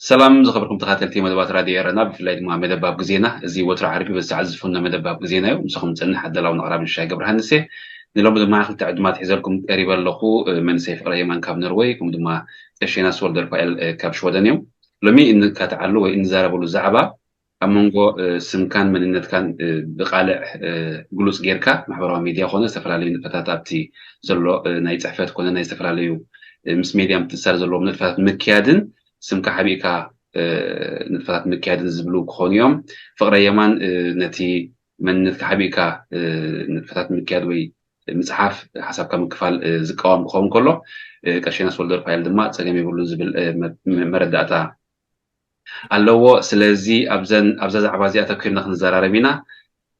ሰላም ዝኸበርኩም ተኸታተልቲ መደባት ራድዮ ኤረና፣ ብፍላይ ድማ መደብ ኣብ ግዜና። እዚ ወትሩ ዓርቢ በዚ ሰዓት ዝፍኖ መደብ ኣብ ግዜና እዩ። ምሳኹም ዝጸንሕ ኣዳላውን ኣቕራብን ሽሻይ ገብረሃንስ እየ። ንሎሚ ድማ ክልተ ዕዱማት ሒዘልኩም ቀሪበ ኣለኹ። እ፣ መንእሰይ ፍቕረ የማን ካብ ኖርወይ፣ ከምኡ ድማ ቀሺ ዮናስ ወልደሩፋኤል፣ እ፣ ካብ ሽወደን እዮም። ሎሚ እንካትዓሉ ወይ እንዛረበሉ ዛዕባ ኣብ መንጎ፣ እ፣ ስምካን መንነትካን፣ እ፣ ብቓልዕ፣ እ፣ ግሉጽ ጌርካ ማሕበራዊ ሚድያ ኮነ ዝተፈላለዩ ንጥፈታት ኣብቲ ዘሎ፣ እ፣ ናይ ጽሕፈት ኮነ ናይ ዝተፈላለዩ፣ እ፣ ምስ ሜድያ ምትእስሳር ዘለዎም ንጥፈታት ምክያድን ስምካ ሓቢእካ፣ እ፣ ንጥፈታት ምክያድን ዝብሉ ክኾኑ እዮም። ፍቕረ የማን፣ እ፣ ነቲ መንነትካ ሓቢእካ፣ እ፣ ንጥፈታት ምክያድ ወይ ምጽሓፍ፣ ሓሳብካ ምክፋል፣ እ፣ ዝቃወም ክኸውን ከሎ፣ እ፣ ቀሺ ዮናስ ወልደሩፋኤል ድማ ጸገም የብሉን ዝብል፣ እ፣ መ-፣ መ-፣ መረዳእታ ኣለዎ። ስለዚ ኣብዘን፣ ኣብዛ ዛዕባ እዚኣ ተኪርና ክንዘራረብ ኢና።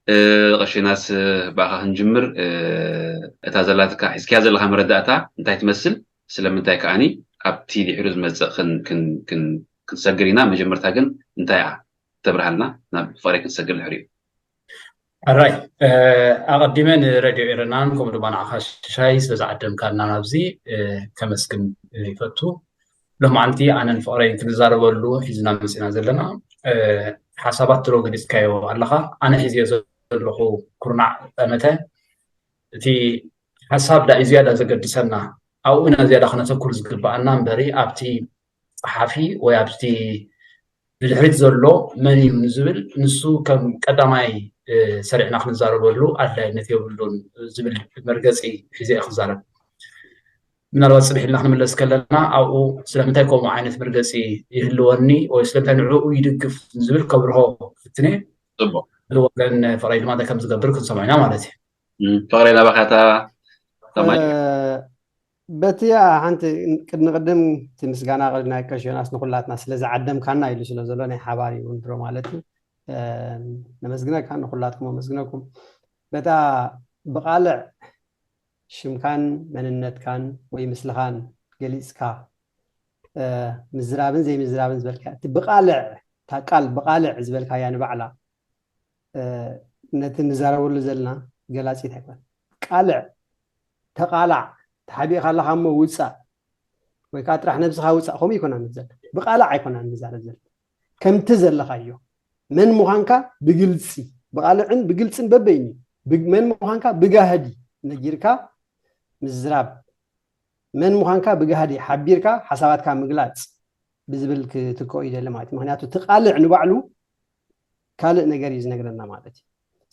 እ፣ ቀሺ ዮናስ፣ እ፣ ብኣኻ ክንጅምር። እ፣ እታ ዘላትካ፣ ሒዝካያ ዘለኻ መረዳእታ እንታይ ትመስል? ስለምንታይ ከኣኒ ኣብቲ ድሒሩ ዝመጽእ ክን-፣ ክን-፣ ክን-፣ ክንሰግር ኢና። መጀመርታ ግን እንታይ እያ? ተብርሃልና፣ ናብ ፍቕረይ ክንሰግር ድሕሪኡ። ኣራይ፣ እ፣ ኣቐዲመ ንረድዮ ኤረናን ከምኡ ድማ ንዓኻ ሽሻይ ስለ ዝዓደምካና ናብዚ፣ እ፣ ከመስግን ይፈቱ። ሎማዓንቲ ኣነን ፍቕረይን ክንዛረበሉ ሒዝና መጺና ዘለና፣ እ፣ ሓሳባት ድሮ ገሊጽካዮ ኣለኻ። ኣነ ሒዝዮ ዘለኹ ኩርናዕ ጠመተ፣ እቲ ሓሳብ ዳእ እዩ ዝያዳ ዘገድሰና፣ ኣብኡ ኢና ዝያዳ ክነተኩር ዝግብኣና እምበሪ ኣብቲ ጸሓፊ ወይ ኣብቲ ብድሕሪት ዘሎ መን እዩ ንዝብል፣ ንሱ ከም ቀዳማይ፣ እ፣ ሰሪዕና ክንዛረበሉ ኣድላይነት የብሉን ዝብል መርገጺ ሒዘ እየ ክዛረብ። ምናልባት ጽንሕ ኢልና ክንምለስ ከለና፣ ኣብኡ ስለምንታይ ከምኡ ዓይነት መርገጺ ይህልወኒ ወይ ስለምንታይ ንዕኡ ይድግፍ ዝብል ከብርሆ ክፍትነ። ጽቡቕ። ብወገን ፍቕረይ ድማ እንታይ ከም ዝገብር ክንሰምዖ ኢና ማለት እዩ። እም፣ ፍቕረይ ናባኻ እታ ሰማይ። እ፣ በቲ፣ ያ፣ ሓንቲ ቅድሚ ቅድም እቲ ምስጋና ናይ ቀሺ ዮናስ ንኹላትና ስለ ዝዓደምካና ኢሉ ስለ ዘሎ ናይ ሓባር እዩ እውን ድሮ ማለት እዩ። እ፣ ነመስግነካ፣ ንኹላትኩም ኣመስግነኩም። በታ ብቓልዕ ሽምካን መንነትካን ወይ ምስልኻን ገሊጽካ፣ እ፣ ምዝራብን ዘይምዝራብን ዝበልካ፣ እቲ ብቓልዕ፣ እታ ቃል ብቓልዕ ዝበልካያ ንባዕላ፣ እ፣ ነቲ ንዛረበሉ ዘለና ገላጺት ኣይኮነን። ቃልዕ፣ ተቓላዕ፣ ተሓቢእካ ኣለኻ እሞ ውጻእ፣ ወይ ከዓ ጥራሕ ነብስኻ ውጻእ፣ ከምኡ ኣይኮናን ንብል ዘለና። ብቓልዕ ኣይኮናን ንዛረብ ዘለና። ከምቲ ዘለኻዮ፣ መን ምዃንካ ብግልጺ፣ ብቓልዕን ብግልጽን በበይኑ፣ ብ-፣ መን ምዃንካ ብጋህዲ ነጊርካ ምዝራብ፣ መን ምዃንካ ብጋህዲ ሓቢርካ ሓሳባትካ ምግላጽ ብዝብል ክትክኦ ይደሊ ማለት እዩ። ምኽንያቱ እቲ ቃልዕ ንባዕሉ ካልእ ነገር እዩ ዝነግረና ማለት እዩ።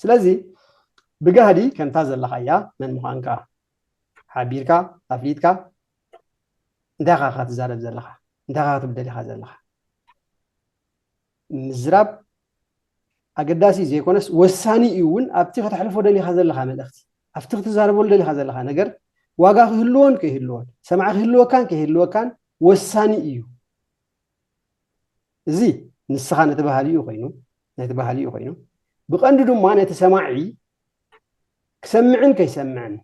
ስለዚ ብጋህዲ ከምታ ዘለኻያ መን ምዃንካ ሓቢርካ ኣፍሊጥካ እንታይ ኢኻ ክትዛረብ ዘለኻ? እንታይ ኢኻ ክትብል ደሊኻ ዘለኻ? ምዝራብ ኣገዳሲ ዘይኮነስ ወሳኒ እዩ እውን። ኣብቲ ከተሕልፎ ደሊኻ ዘለኻ መልእኽቲ፣ ኣብቲ ክትዛረበሉ ደሊኻ ዘለኻ ነገር ዋጋ ክህልዎን ከይህልዎን፣ ሰማዒ ክህልወካን ከይህልወካን ወሳኒ እዩ። እዚ ንስኻ ነቲ ባህሊኡ ኮይኑ፣ ነቲ ባህሊኡ ኮይኑ፣ ብቐንዱ ድማ ነቲ ሰማዒ ክሰምዕን ከይሰምዕን፣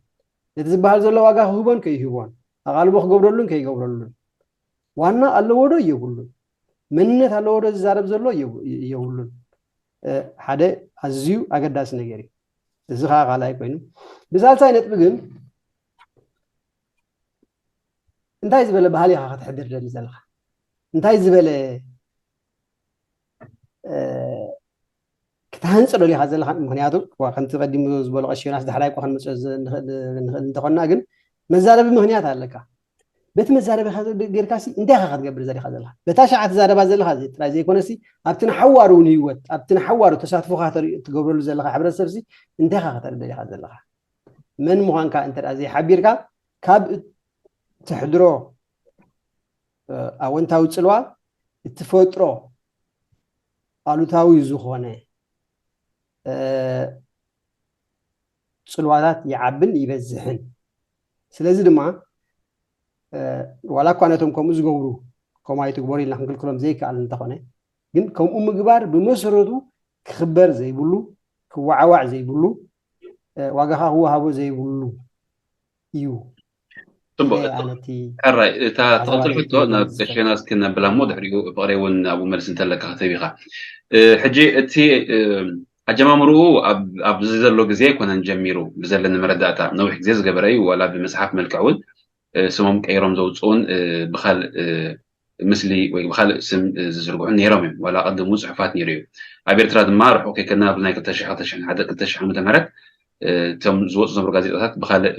ነቲ ዝበሃል ዘሎ ዋጋ ክህቦን ከይህቦን፣ ኣቓልቦ ክገብረሉን ከይገብረሉን፣ ዋና ኣለዎ ዶ የብሉን? መንነት ኣለዎ ዶ ዝዛረብ ዘሎ? የብ-፣ የብሉን። እ፣ ሓደ ኣዝዩ ኣገዳሲ ነገር እዩ። እዚ ኸዓ ካልኣይ ኮይኑ፣ ብሳልሳይ ነጥቢ ግን እንታይ ዝበለ ባህሊ ኢኻ ከተሕድር ደሊ ዘለኻ? እንታይ ዝበለ፣ እ፣ ክትሃንጽ ደሊኻ ዘለኻ? ምኽንያቱ፣ ዋ፣ ከምቲ ቀዲሙ ዝበሎ ቀሺ ዮናስ፣ ዳሕራይ እኳ ክንመጽኦ ዝ-፣ ንኽእል፣ ንኽእል እንተኾንና፣ ግን መዛረቢ ምኽንያት ኣለካ። በቲ መዛረቢኻ ጌርካሲ እንታይ ኢኻ ክትገብር ዘሊኻ ዘለኻ? በታ ሸዓ ትዛረባ ዘለኻ ጥራይ ዘይኮነሲ፣ ኣብቲ ንሓዋሩ እውን ህይወት፣ ኣብቲ ንሓዋሩ ተሳትፎኻ ተርኢ-፣ ትገብረሉ ዘለኻ ሕብረተሰብሲ እንታይ ኢኻ ከተርኢ ደሊኻ ዘለኻ? መን ምዃንካ እንተ ደኣ ዘይሓቢርካ፣ ካብ እትሕድሮ፣ እ፣ ኣወንታዊ ጽልዋ፣ እትፈጥሮ ኣሉታዊ ዝኾነ፣ እ፣ ፅልዋታት ይዓብን ይበዝሕን። ስለዚ ድማ ዋላ እኳ ነቶም ከምኡ ዝገብሩ ከምኡ ኣይትግበሩ ኢልና ክንክልክሎም ዘይከኣል እንተኾነ፣ ግን ከምኡ ምግባር ብመሰረቱ ክኽበር ዘይብሉ፣ ክወዓዋዕ ዘይብሉ፣ ዋጋኻ ክወሃቦ ዘይብሉ እዩ። ፅቡቅ። ሕራይ፣ እታ ትቕፅል ሕቶ ናብ ቀሸና እስኪ ነብላ እሞ ድሕሪኡ ፍቕሪ እውን ኣብኡ መልሲ እንተለካ ክትህብ ኢኻ። ሕጂ እቲ ኣጀማምርኡ ኣብዚ ዘሎ ግዜ ኣይኮነን ጀሚሩ፣ ብዘለኒ መረዳእታ ነዊሕ ግዜ ዝገበረ እዩ። ዋላ ብመፅሓፍ መልክዕ እውን ስሞም ቀይሮም ዘውፅኡን ብካልእ ምስሊ ወይ ብካልእ ስም ዝዝርግሑን ነይሮም እዮም። ዋላ ቀድሙ ፅሑፋት ነይሩ እዩ። ኣብ ኤርትራ ድማ ርሑቕ ከይከድና ኣብዚ ናይ ክልተ ሽሕ፣ ክልተ ሽሕ ዓመተ ምህረት እቶም ዝወፁ ዝነበሩ ጋዜጣታት ብካልእ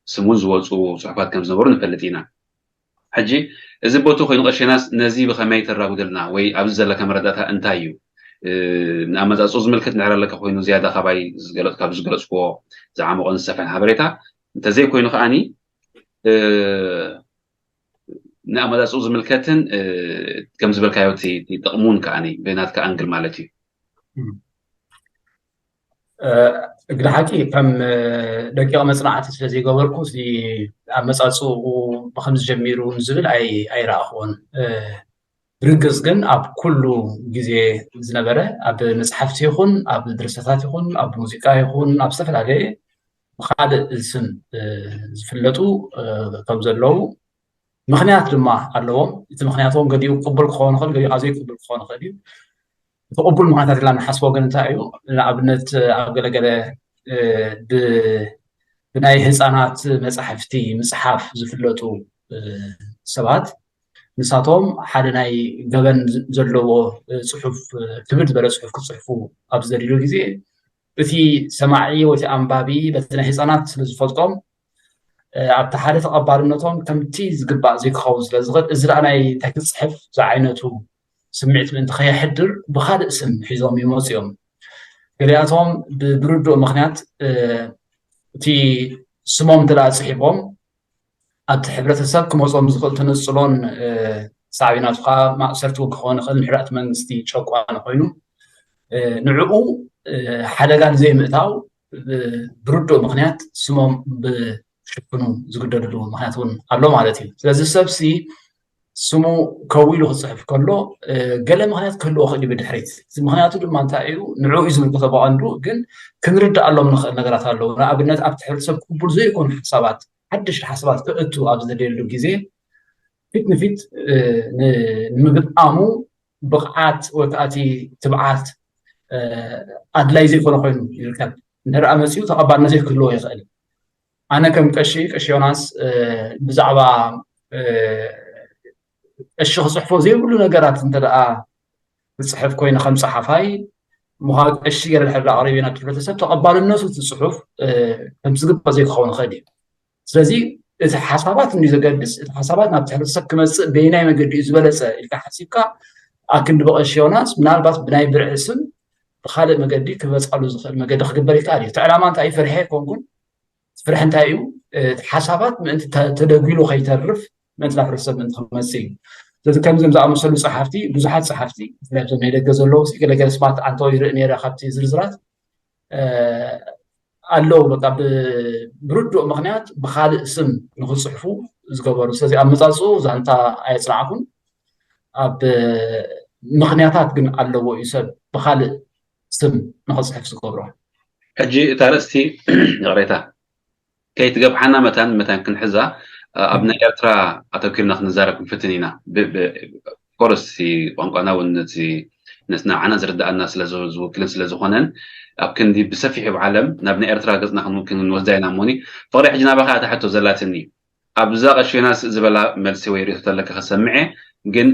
ስም እውን ዝወፁ ፅሑፋት ከም ዝነበሩ ንፈልጥ ኢና። ሕጂ እዚ ቦቲ ኮይኑ ቀሸናስ ነዚ ብኸመይ ተራጉደልና ወይ ኣብዚ ዘለካ መረዳእታ እንታይ እዩ? ንኣመፃፅኡ ዝምልከት እንድሕር ኣለካ ኮይኑ ዝያዳ ካባይ ካብ ዝገለፅክዎ ዝዓመቖን ዝሰፍሐን ሓበሬታ፣ እንተዘይኮይኑ ከዓኒ ንኣመፃፅኡ ዝምልከትን ከም ዝበልካዮ እቲ ጥቕሙን ከዓኒ ብናትካ ኣንግል ማለት እዩ። እግዲ ሓቂ ከም ደቂቕ መፅናዕቲ ስለ ዘይገበርኩ ኣመፃፅኡ ብከምዚ ጀሚሩ ዝብል ኣይረኣኽዎን። ብርግፅ ግን ኣብ ኩሉ ግዜ ዝነበረ ኣብ መፅሓፍቲ ይኹን ኣብ ድርሰታት ይኹን ኣብ ሙዚቃ ይኹን ኣብ ዝተፈላለየ ብካልእ ስም ዝፍለጡ ከም ዘለዉ ምክንያት ድማ ኣለዎም። እቲ ምክንያቶም ገዲኡ ቅቡል ክኸውን ይኽእል፣ ገዲኡ ዘይቅቡል ክኸውን ይኽእል እዩ። እቲ ቅቡል ምክንያታት ኢልና ንሓስቦ ግን እንታይ እዩ? ንኣብነት ኣብ ገለገለ ብናይ ህፃናት መፃሕፍቲ ምፅሓፍ ዝፍለጡ ሰባት ንሳቶም ሓደ ናይ ገበን ዘለዎ ፅሑፍ ክብድ ዝበለ ፅሑፍ ክፅሕፉ ኣብ ዝደልሉ ግዜ እቲ ሰማዒ ወይ እቲ ኣንባቢ በቲ ናይ ህፃናት ስለ ዝፈልጦም ኣብቲ ሓደ ተቐባልነቶም ከምቲ ዝግባእ ዘይክኸውን ስለ ዝኽእል እዚ ደኣ ናይ እንታይ ክፅሕፍ ዝዓይነቱ ስምዒት ምእንቲ ከየሕድር ብካልእ ስም ሒዞም ይመፁ እዮም። ገሊኣቶም ብብርድኦ ምክንያት እቲ ስሞም እንተ ደኣ ፅሒፎም ኣብቲ ሕብረተሰብ ክመፆም ዝኽእል ተነፅሎን ሳዕቤናቱ ከዓ ማእሰርቲ እውን ክኸውን ይኽእል። ንሕራእቲ መንግስቲ ጨቋኒ ኮይኑ ንዕኡ ሓደጋ ንዘይምእታው ብርድኦ ምክንያት ስሞም ብሽፍኑ ዝግደድሉ ምክንያት እውን ኣሎ ማለት እዩ። ስለዚ ሰብሲ ስሙ ከዊሉ ክፅሕፍ ከሎ ገለ ምክንያት ክህልዎ ክእል ብድሕሪት። ምክንያቱ ድማ እንታይ እዩ? ንዕኡ እዩ ዝምልከቶ ብቐንዱ፣ ግን ክንርድኣሎም ንኽእል ነገራት ኣለዉ። ንኣብነት ኣብቲ ሕብረተሰብ ቅቡል ዘይኮኑ ሓሳባት፣ ሓደሽቲ ሓሳባት ክእቱ ኣብ ዝደልየሉ ግዜ ፊት ንፊት ንምግጣሙ ብቕዓት ወይ ከዓ እቲ ትብዓት ኣድላይ ዘይኮነ ኮይኑ ይርከብ። እንድሕር መፂኡ ተቐባልነት ክህልዎ ይኽእል። ኣነ ከም ቀሺ ቀሺ ዮናስ ብዛዕባ ቀሺ ክፅሕፎ ዘይብሉ ነገራት እንተ ደኣ ክፅሕፍ ኮይነ ከም ፀሓፋይ ምዃ ቀሺ ገይረ ድሕር ኣቕሪበ ናብቲ ሕብረተሰብ ተቐባልነቱ እቲ ፅሑፍ ከም ዝግባእ ዘይክኸውን ይኽእል እዩ። ስለዚ እቲ ሓሳባት እንዲ ዘገድስ፣ እቲ ሓሳባት ናብቲ ሕብረተሰብ ክመፅእ በየናይ መገዲ እዩ ዝበለፀ ኢልካ ሓሲብካ ኣክንዲ ብቐሺ ዮናስ ምናልባት ብናይ ብርዒ ስም ብካልእ መገዲ ክመፃሉ ዝኽእል መገዲ ክግበር ይከኣል እዩ። እቲ ዕላማ እንታይ እዩ? ፈሪሐ ኣይኮንኩን። ፍርሒ እንታይ እዩ? እቲ ሓሳባት ምእንቲ ተደጒሉ ከይተርፍ ምእንቲ ናብ ሕብረተሰብ ምእንቲ ክመፅእ እዩ። ስለዚ ከምዚም ዝኣመሰሉ ፀሓፍቲ ብዙሓት ፀሓፍቲ ብፍላይ ኣብዞም ናይ ደገ ዘለዉ ገለገለ ስማት ኣንተው ይርኢ ነይረ ካብቲ ዝርዝራት ኣለዉ በቃ ብርዱእ ምክንያት ብካልእ ስም ንክፅሕፉ ዝገበሩ። ስለዚ ኣብ መፃፅኡ ዛንታ ኣየፅናዕኩን ኣብ ምክንያታት ግን ኣለዎ እዩ ሰብ ብካልእ ስም ንክፅሕፍ ዝገብሮ። ሕጂ እታ ርእስቲ ይቕሬታ ከይትገብሓና መታን መታን ክንሕዛ ኣብ ናይ ኤርትራ ኣተኪርና ክንዛረብ ክንፍትን ኢና። ኮርስ ቋንቋና እውን ነቲ ነቲ ንዓና ዝርድኣና ስለ ዝውክልን ስለ ዝኾነን ኣብ ክንዲ ብሰፊሑ ብዓለም ናብ ናይ ኤርትራ ገፅና ክንወስዳ ኢና እሞኒ። ፍቕሪ ሕጂ ናባኻ እታ ሕቶ ዘላትኒ ኣብዛ ቀሺ ዮናስ ዝበላ መልሲ ወይ ርእቶ ተለካ ክሰምዐ ግን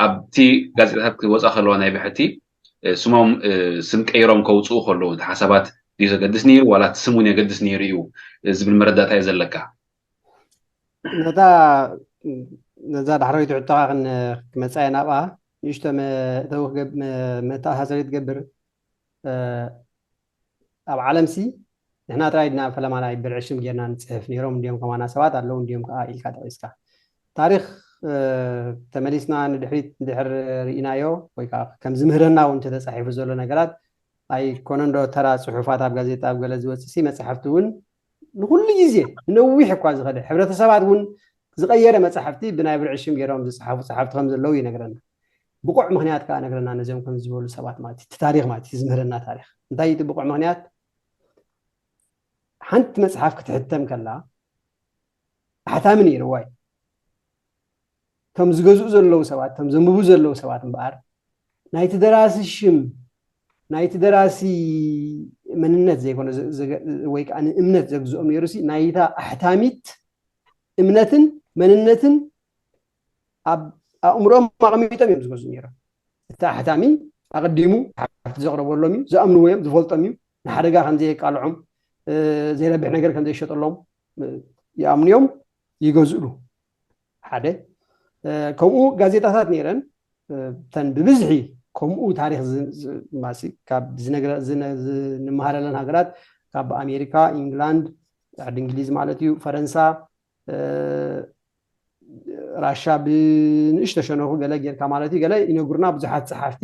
ኣብቲ ጋዜጣታት ክወፃ ከለዋ ናይ ብሕቲ ስሞም ስም ቀይሮም ከውፅኡ ከለዉ እቲ ሓሳባት ድዩ ዘገድስ ነይሩ ዋላ እቲ ስም እውን የገድስ ነይሩ እዩ ዝብል መረዳእታ እዩ ዘለካ? ነታ ነዛ ዳሕረወይቲ ሕቶኻ ክመፃ እየ ናብኣ ንእሽቶ መእተዊ መተኣሳሰሪ ትገብር ኣብ ዓለምሲ ንሕና ጥራይ ድና ፈለማ ናይ ብርዒ ሽም ጌርና ንፅሕፍ ነይሮም እንዲዮም ከማና ሰባት ኣለዉ እንዲዮም ከዓ ኢልካ ጠቂስካ ታሪክ ተመሊስና ንድሕሪት ድሕር ርኢናዮ ወይ ከዓ ከም ዝምህረና እውን ተተፃሒፉ ዘሎ ነገራት ኣይኮነን ዶ ተራ ጽሑፋት ኣብ ጋዜጣ ኣብ ገለ ዝወፅእ ሲ መፅሓፍቲ እውን ንኩሉ ግዜ ንነዊሕ እኳ ዝኸደ ሕብረተሰባት እውን ዝቀየረ መፅሓፍቲ ብናይ ብርዕሽም ገይሮም ዝፅሓፉ ፀሓፍቲ ከም ዘለዉ ይነግረና። ብቁዕ ምክንያት ከዓ ነግረና ነዚኦም ከም ዝበሉ ሰባት ማለት እዩ። እቲ ታሪክ ማለት እዩ ዝምህረና ታሪክ እንታይ እዩ እቲ ብቁዕ ምክንያት? ሓንቲ መፅሓፍ ክትሕተም ከላ ኣሕታሚ ነይርዋ እዩ። እቶም ዝገዝኡ ዘለዉ ሰባት እቶም ዘንብቡ ዘለዉ ሰባት እምበኣር ናይቲ ደራሲ ሽም ናይቲ ደራሲ መንነት ዘይኮነ ወይ ከዓ ንእምነት ዘግዝኦም ነይሩ ሲ ናይታ ኣሕታሚት እምነትን መንነትን ኣብ ኣእምሮኦም ኣቐሚጦም እዮም ዝገዝኡ ነይሮም። እቲ ኣሕታሚ ኣቐዲሙ ሓፍቲ ዘቕረበሎም እዩ ዝኣምንዎ እዮም ዝፈልጦም እዩ ንሓደጋ ከም ዘየቃልዖም ዘይረብሕ ነገር ከም ዘይሸጠሎም ይኣምኑ እዮም ይገዝእሉ። ሓደ ከምኡ ጋዜጣታት ነይረን ተን ብብዝሒ ከምኡ ታሪክ ንምሃረለን ሃገራት ካብ ኣሜሪካ ኢንግላንድ ዓዲ እንግሊዝ ማለት እዩ ፈረንሳ ራሻ ብንእሽተ ሸነኹ ገለ ጌርካ ማለት እዩ ገለ ይነግሩና ብዙሓት ፀሓፍቲ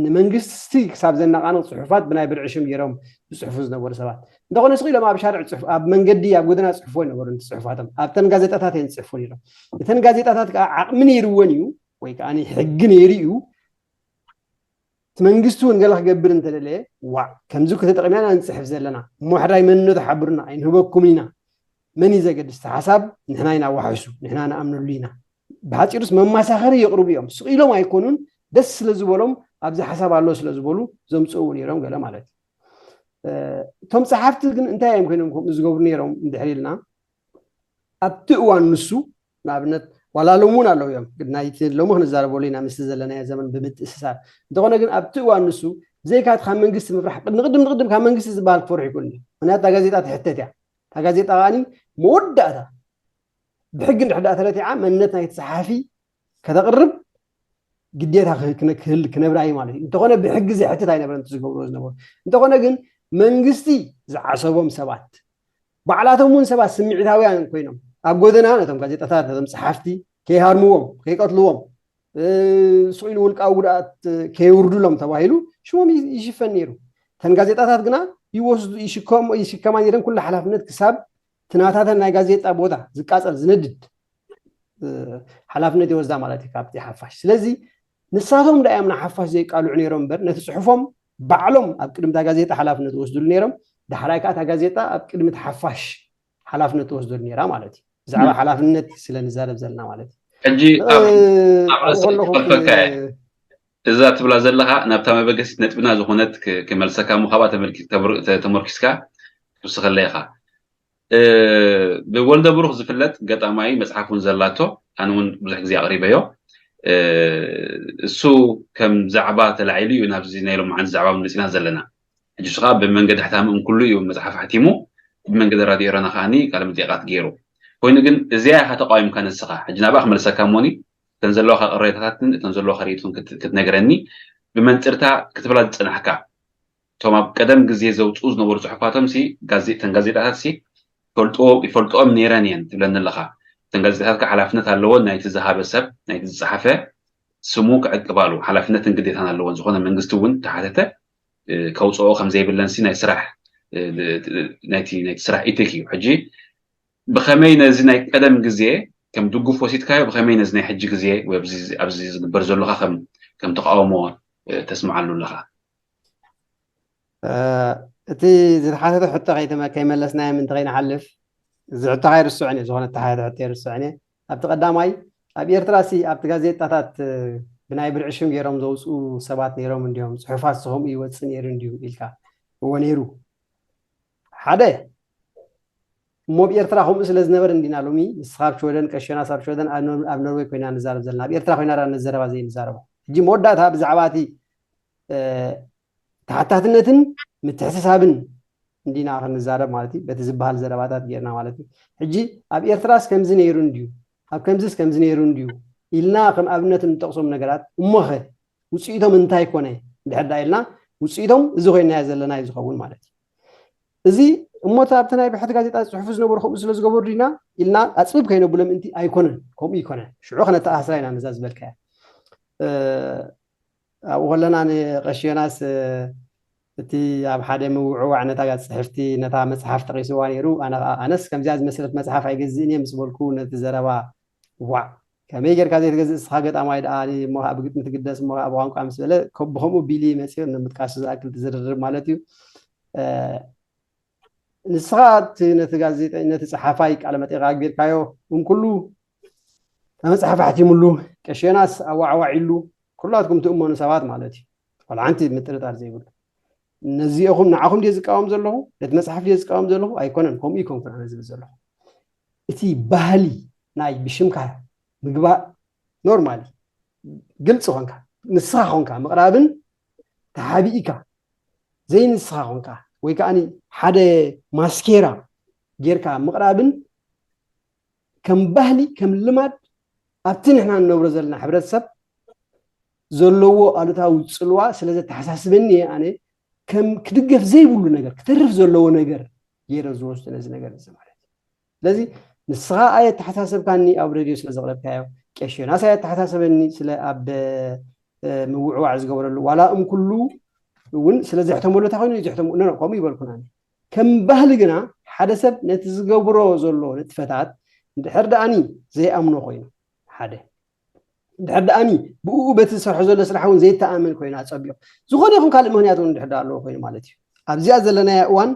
ንመንግስቲ ክሳብ ዘናቃንቕ ፅሑፋት ብናይ ብርዒ ሽም ገይሮም ዝፅሕፉ ዝነበሩ ሰባት እንተኾነ ስቕ ኢሎም ኣብ ሻርዕ ፅሑፍ ኣብ መንገዲ ኣብ ጎደና ፅሕፎ ይነበሩ እቲ ፅሑፋቶም ኣብተን ጋዜጣታት እየን ዝፅሕፉ ነይሮም እተን ጋዜጣታት ከዓ ዓቕሚ ነይርወን እዩ ወይ ከዓ ሕጊ ነይሩ እዩ እቲ መንግስቲ እውን ገለ ክገብር እንተደለየ ዋዕ ከምዚ ከተጠቂምና ኢና ንፅሕፍ ዘለና እሞ ሕራይ መንነቱ ሓብሩና ኣይንህበኩም ኢና መን እዩ ዘገድስ ሓሳብ ንሕና ኢና ዋሕሱ ንሕና ንኣምነሉ ኢና ብሓፂሩስ መማሳኸሪ የቕርቡ እዮም ስቕ ኢሎም ኣይኮኑን ደስ ስለ ዝበሎም ኣብዚ ሓሳብ ኣሎ ስለ ዝበሉ ዘምፅእዎ ነይሮም ገለ ማለት እዩ እቶም ፀሓፍቲ ግን እንታይ እዮም ኮይኖም ከምኡ ዝገብሩ ነይሮም እንድሕር ኢልና ኣብቲ እዋን ንሱ ንኣብነት ዋላ ሎም እውን ኣለዉ እዮም ናይቲ ሎሚ ክንዛረበሉ ኢና ምስ ዘለናዮ ዘመን ብምትእስሳር እንተኾነ ግን ኣብቲ እዋን ንሱ ብዘይካ እቲ ካብ መንግስቲ ምፍራሕ ንቅድም ንቅድም ካብ መንግስቲ ዝበሃል ክፈርሑ ይክእሉ ምክንያቱ እታ ጋዜጣ ትሕተት እያ እታ ጋዜጣ ከዓኒ መወዳእታ ብሕጊ እንድሕር ዳኣ ተረቲዓ መንነት ናይቲ ፀሓፊ ከተቕርብ ግዴታ ክነብራ እዩ ማለት እዩ እንተኾነ ብሕጊ ዘሕትት ኣይነበረን ዝገብርዎ ዝነበሩ እንተኾነ ግን መንግስቲ ዝዓሰቦም ሰባት ባዕላቶም እውን ሰባት ስምዒታውያን ኮይኖም ኣብ ጎደና ነቶም ጋዜጣታት ነቶም ፀሓፍቲ ከይሃርምዎም ከይቀትልዎም ስኢሉ ውልቃዊ ጉድኣት ከየውርዱሎም ተባሂሉ ሽሞም ይሽፈን ነይሩ እተን ጋዜጣታት ግና ይወስዱ ይሽከማ ነይረን ኩሉ ሓላፍነት ክሳብ ትናታተን ናይ ጋዜጣ ቦታ ዝቃፀል ዝነድድ ሓላፍነት ይወስዳ ማለት እዩ ካብቲ ሓፋሽ ስለዚ ንሳቶም ዳ እዮም ንሓፋሽ ዘይቃልዑ ነይሮም እምበር ነቲ ፅሑፎም ባዕሎም ኣብ ቅድሚ እታ ጋዜጣ ሓላፍነት ይወስድሉ ነይሮም ዳሕራይ ከዓ እታ ጋዜጣ ኣብ ቅድሚ እቲ ሓፋሽ ሓላፍነት ትወስደሉ ነይራ ማለት እዩ ብዛዕባ ሓላፍነት ስለ ንዛረብ ዘለና ማለት እዩ ሕጂ ኣብ ርእሰይ ክቐልፈካ እየ እዛ ትብላ ዘለኻ ናብታ መበገሲት ነጥብና ዝኾነት ክመልሰካ እሞ ካብኣ ተመርኪስካ ትውስኸለይ ኢኻ ብወልደ ብሩክ ዝፍለጥ ገጣማይ መፅሓፍ እውን ዘላቶ ኣነ እውን ብዙሕ ግዜ ኣቕሪበዮ እሱ ከም ዛዕባ ተላዒሉ እዩ ናብዚ ናይ ሎማዓንቲ ዛዕባ መፂና ዘለና ሕጂ ከዓ ብመንገዲ ሕታሚ እንክሉ እዩ መፅሓፍ ሓቲሙ ብመንገዲ ራድዮ ኤረና ከዓኒ ቃለ መጠይቃት ገይሩ ኮይኑ ግን እዚኣ ኢኻ ተቃዊምካ ንስኻ ሕጂ ናብኣ ክመልሰካ እሞኒ እተን ዘለዋካ ቅሬታታትን እተን ዘለዋካ ርእይቶን ክትነግረኒ ብመንፅርታ ክትብላ ዝፅናሕካ እቶም ኣብ ቀደም ግዜ ዘውፅኡ ዝነበሩ ፅሑፋቶም ሲ ተን ጋዜጣታት ሲ ይፈልጥኦም ነይረን እየን ትብለኒ ኣለካ እተን ጋዜጣታት ከዓ ሓላፍነት ኣለወን ናይቲ ዝሃበ ሰብ ናይቲ ዝፀሓፈ ስሙ ክዕቅባሉ ሓላፍነትን ግዴታን ኣለወን ዝኾነ መንግስቲ እውን ተሓተተ ከውፅኦ ከምዘይብለንሲ ናይ ስራሕ ናይቲ ስራሕ ኢቲክ እዩ ሕጂ ብኸመይ ነዚ ናይ ቀደም ግዜ ከም ድጉፍ ወሲድካዮ ብኸመይ ነዚ ናይ ሕጂ ግዜ ኣብዚ ዝግበር ዘለካ ከም ተቃውሞ ተስምዓሉ ኣለካ እቲ ዝተሓተተ ሕቶ ከይመለስናዮም እንተኸይንሓልፍ እዚ ሕቶ ካይርስዑን እዩ ዝኾነ ተሓተተ ሕቶ ይርስዑን እየ ኣብቲ ቀዳማይ ኣብ ኤርትራ ሲ ኣብቲ ጋዜጣታት ብናይ ብርዒ ሽም ገይሮም ዘውፅኡ ሰባት ነይሮም እንዲዮም ፅሑፋት ስኸምኡ ይወፅእ ነይሩ እንድዩ ኢልካ እወ ነይሩ ሓደ እሞ ኣብ ኤርትራ ከምኡ ስለ ዝነበር እንዲና ሎሚ ንስኻ ኣብ ሽወደን ቀሽዮናስ ኣብ ሽወደን ኣብ ኖርወይ ኮይና ንዛረብ ዘለና ኣብ ኤርትራ ኮይና ዳ ነዘረባ ዘይንዛረቦ ሕጂ መወዳእታ ብዛዕባ እቲ ተሓታትነትን ምትሕስሳብን እንዲና ክንዛረብ ማለት እዩ በቲ ዝበሃል ዘረባታት ጌርና ማለት እዩ ሕጂ ኣብ ኤርትራስ ከምዚ ነይሩ እንድዩ ኣብ ከምዚስ ከምዚ ነይሩ እንድዩ ኢልና ከም ኣብነት እንጠቕሶም ነገራት እሞኸ ውፅኢቶም እንታይ ኮነ እንድሕር ዳ ኢልና ውፅኢቶም እዚ ኮይናዮ ዘለና እዩ ዝኸውን ማለት እዩ እዚ እሞ ኣብቲ ናይ ብሕቲ ጋዜጣ ዝፅሕፉ ዝነበሩ ከምኡ ስለ ዝገበሩ ዲና ኢልና ኣፅብብ ከይነብሎ ምእንቲ ኣይኮነን ከምኡ ይኮነ ሽዑ ከነተኣሳስራ ኢና ነዛ ዝበልካያ ኣብኡ ከለና ንቀሺ ዮናስ እቲ ኣብ ሓደ ምውዕዋዕ ነታ ጽሕፍቲ፣ ነታ መጽሓፍ ጠቒስዋ ነይሩ። ኣነ ኸኣ፣ ኣነስ ከምዚኣ ዝመሰለት መጽሓፍ ኣይገዝእን እየ ምስ በልኩ፣ ነቲ ዘረባ፣ "ዋዕ፣ ከመይ ጌርካ ዘይትገዝእ ንስኻ ገጣማይ ደኣ፣ እሞ ኸኣ ብግጥሚ ትግደስ፣ እሞ ኸኣ ብቋንቋ" ምስ በለ፣ ከ-፣ ብኸምኡ ቢሊ መጺኡ ንምጥቃሱ ዝኣክል ትዝርርብ ማለት እዩ። እ፣ ንስኻ እቲ ነቲ ጋዜጠ-፣ ነቲ ጸሓፋይ ቃለ መጠይቕ ኣግቢርካዮ፣ እም ኩሉ፣ እታ መጽሓፍ ኣሕቲሙሉ፣ ቀሺ ዮናስ ኣዋዕዋዒሉ፣ ኩላትኩም ትእመኑ ሰባት ማለት እዩ። ዋላ ሓንቲ ምጥርጣር ዘይብሉ። ነዚኦኹም፣ ንዓኹም ድየ ዝቃወም ዘለኹ? ነቲ መጽሓፍ ድየ ዝቃወም ዘለኹ? ኣይኮነን፣ ከምኡ ኣይኮንኩን ኣነ ዝብል ዘለኹ። እቲ ባህሊ ናይ ብሽምካ ምግባእ ኖርማሊ ግልጺ ኾንካ፣ ንስኻ ኾንካ ምቕራብን ተሓቢእካ ዘይንስኻ ኾንካ ወይ ከኣ ሓደ ማስኬራ ጌርካ ምቕራብን ከም ባህሊ፣ ከም ልማድ ኣብቲ ንሕና ንነብሮ ዘለና ሕብረተሰብ ዘለዎ ኣሉታዊ ጽልዋ ስለ ዘተሓሳስበኒ እየ ኣነ ከም ክድገፍ ዘይብሉ ነገር፣ ክተርፍ ዘለዎ ነገር ገይረ ዝወስዶ ነዚ ነገር እዚ ማለት እዩ። ስለዚ ንስኻ ኣየተሓሳሰብካኒ ኣብ ሬድዮ ስለ ዘቕረብካዮ፣ ቀሺ ዮናስ ኣየተሓሳሰበኒ ስለ ኣብ፣ እ፣ ምውዕዋዕ ዝገበረሉ፣ ዋላ እም ኩሉ እውን ስለ ዘሕተመሉ እንታይ ኮይኑ እዩ ዘሕተሙ? ኖ፣ ኖ፣ ከምኡ ይበልኩን ኣነ። ከም ባህሊ ግና ሓደ ሰብ ነቲ ዝገብሮ ዘሎ ንጥፈታት እንድሕር ደኣኒ ዘይኣምኖ ኮይኑ፣ ሓደ፣ እንድሕር ደኣኒ ብኡ በቲ ዝሰርሖ ዘሎ ስራሕ እውን ዘይተኣመን ኮይኑ ኣጸቢቑ፣ ዝኾነ ይኹን ካልእ ምኽንያት እውን እንድሕር ደኣ ኣለዎ ኮይኑ ማለት እዩ። ኣብዚኣ ዘለናያ እዋን፣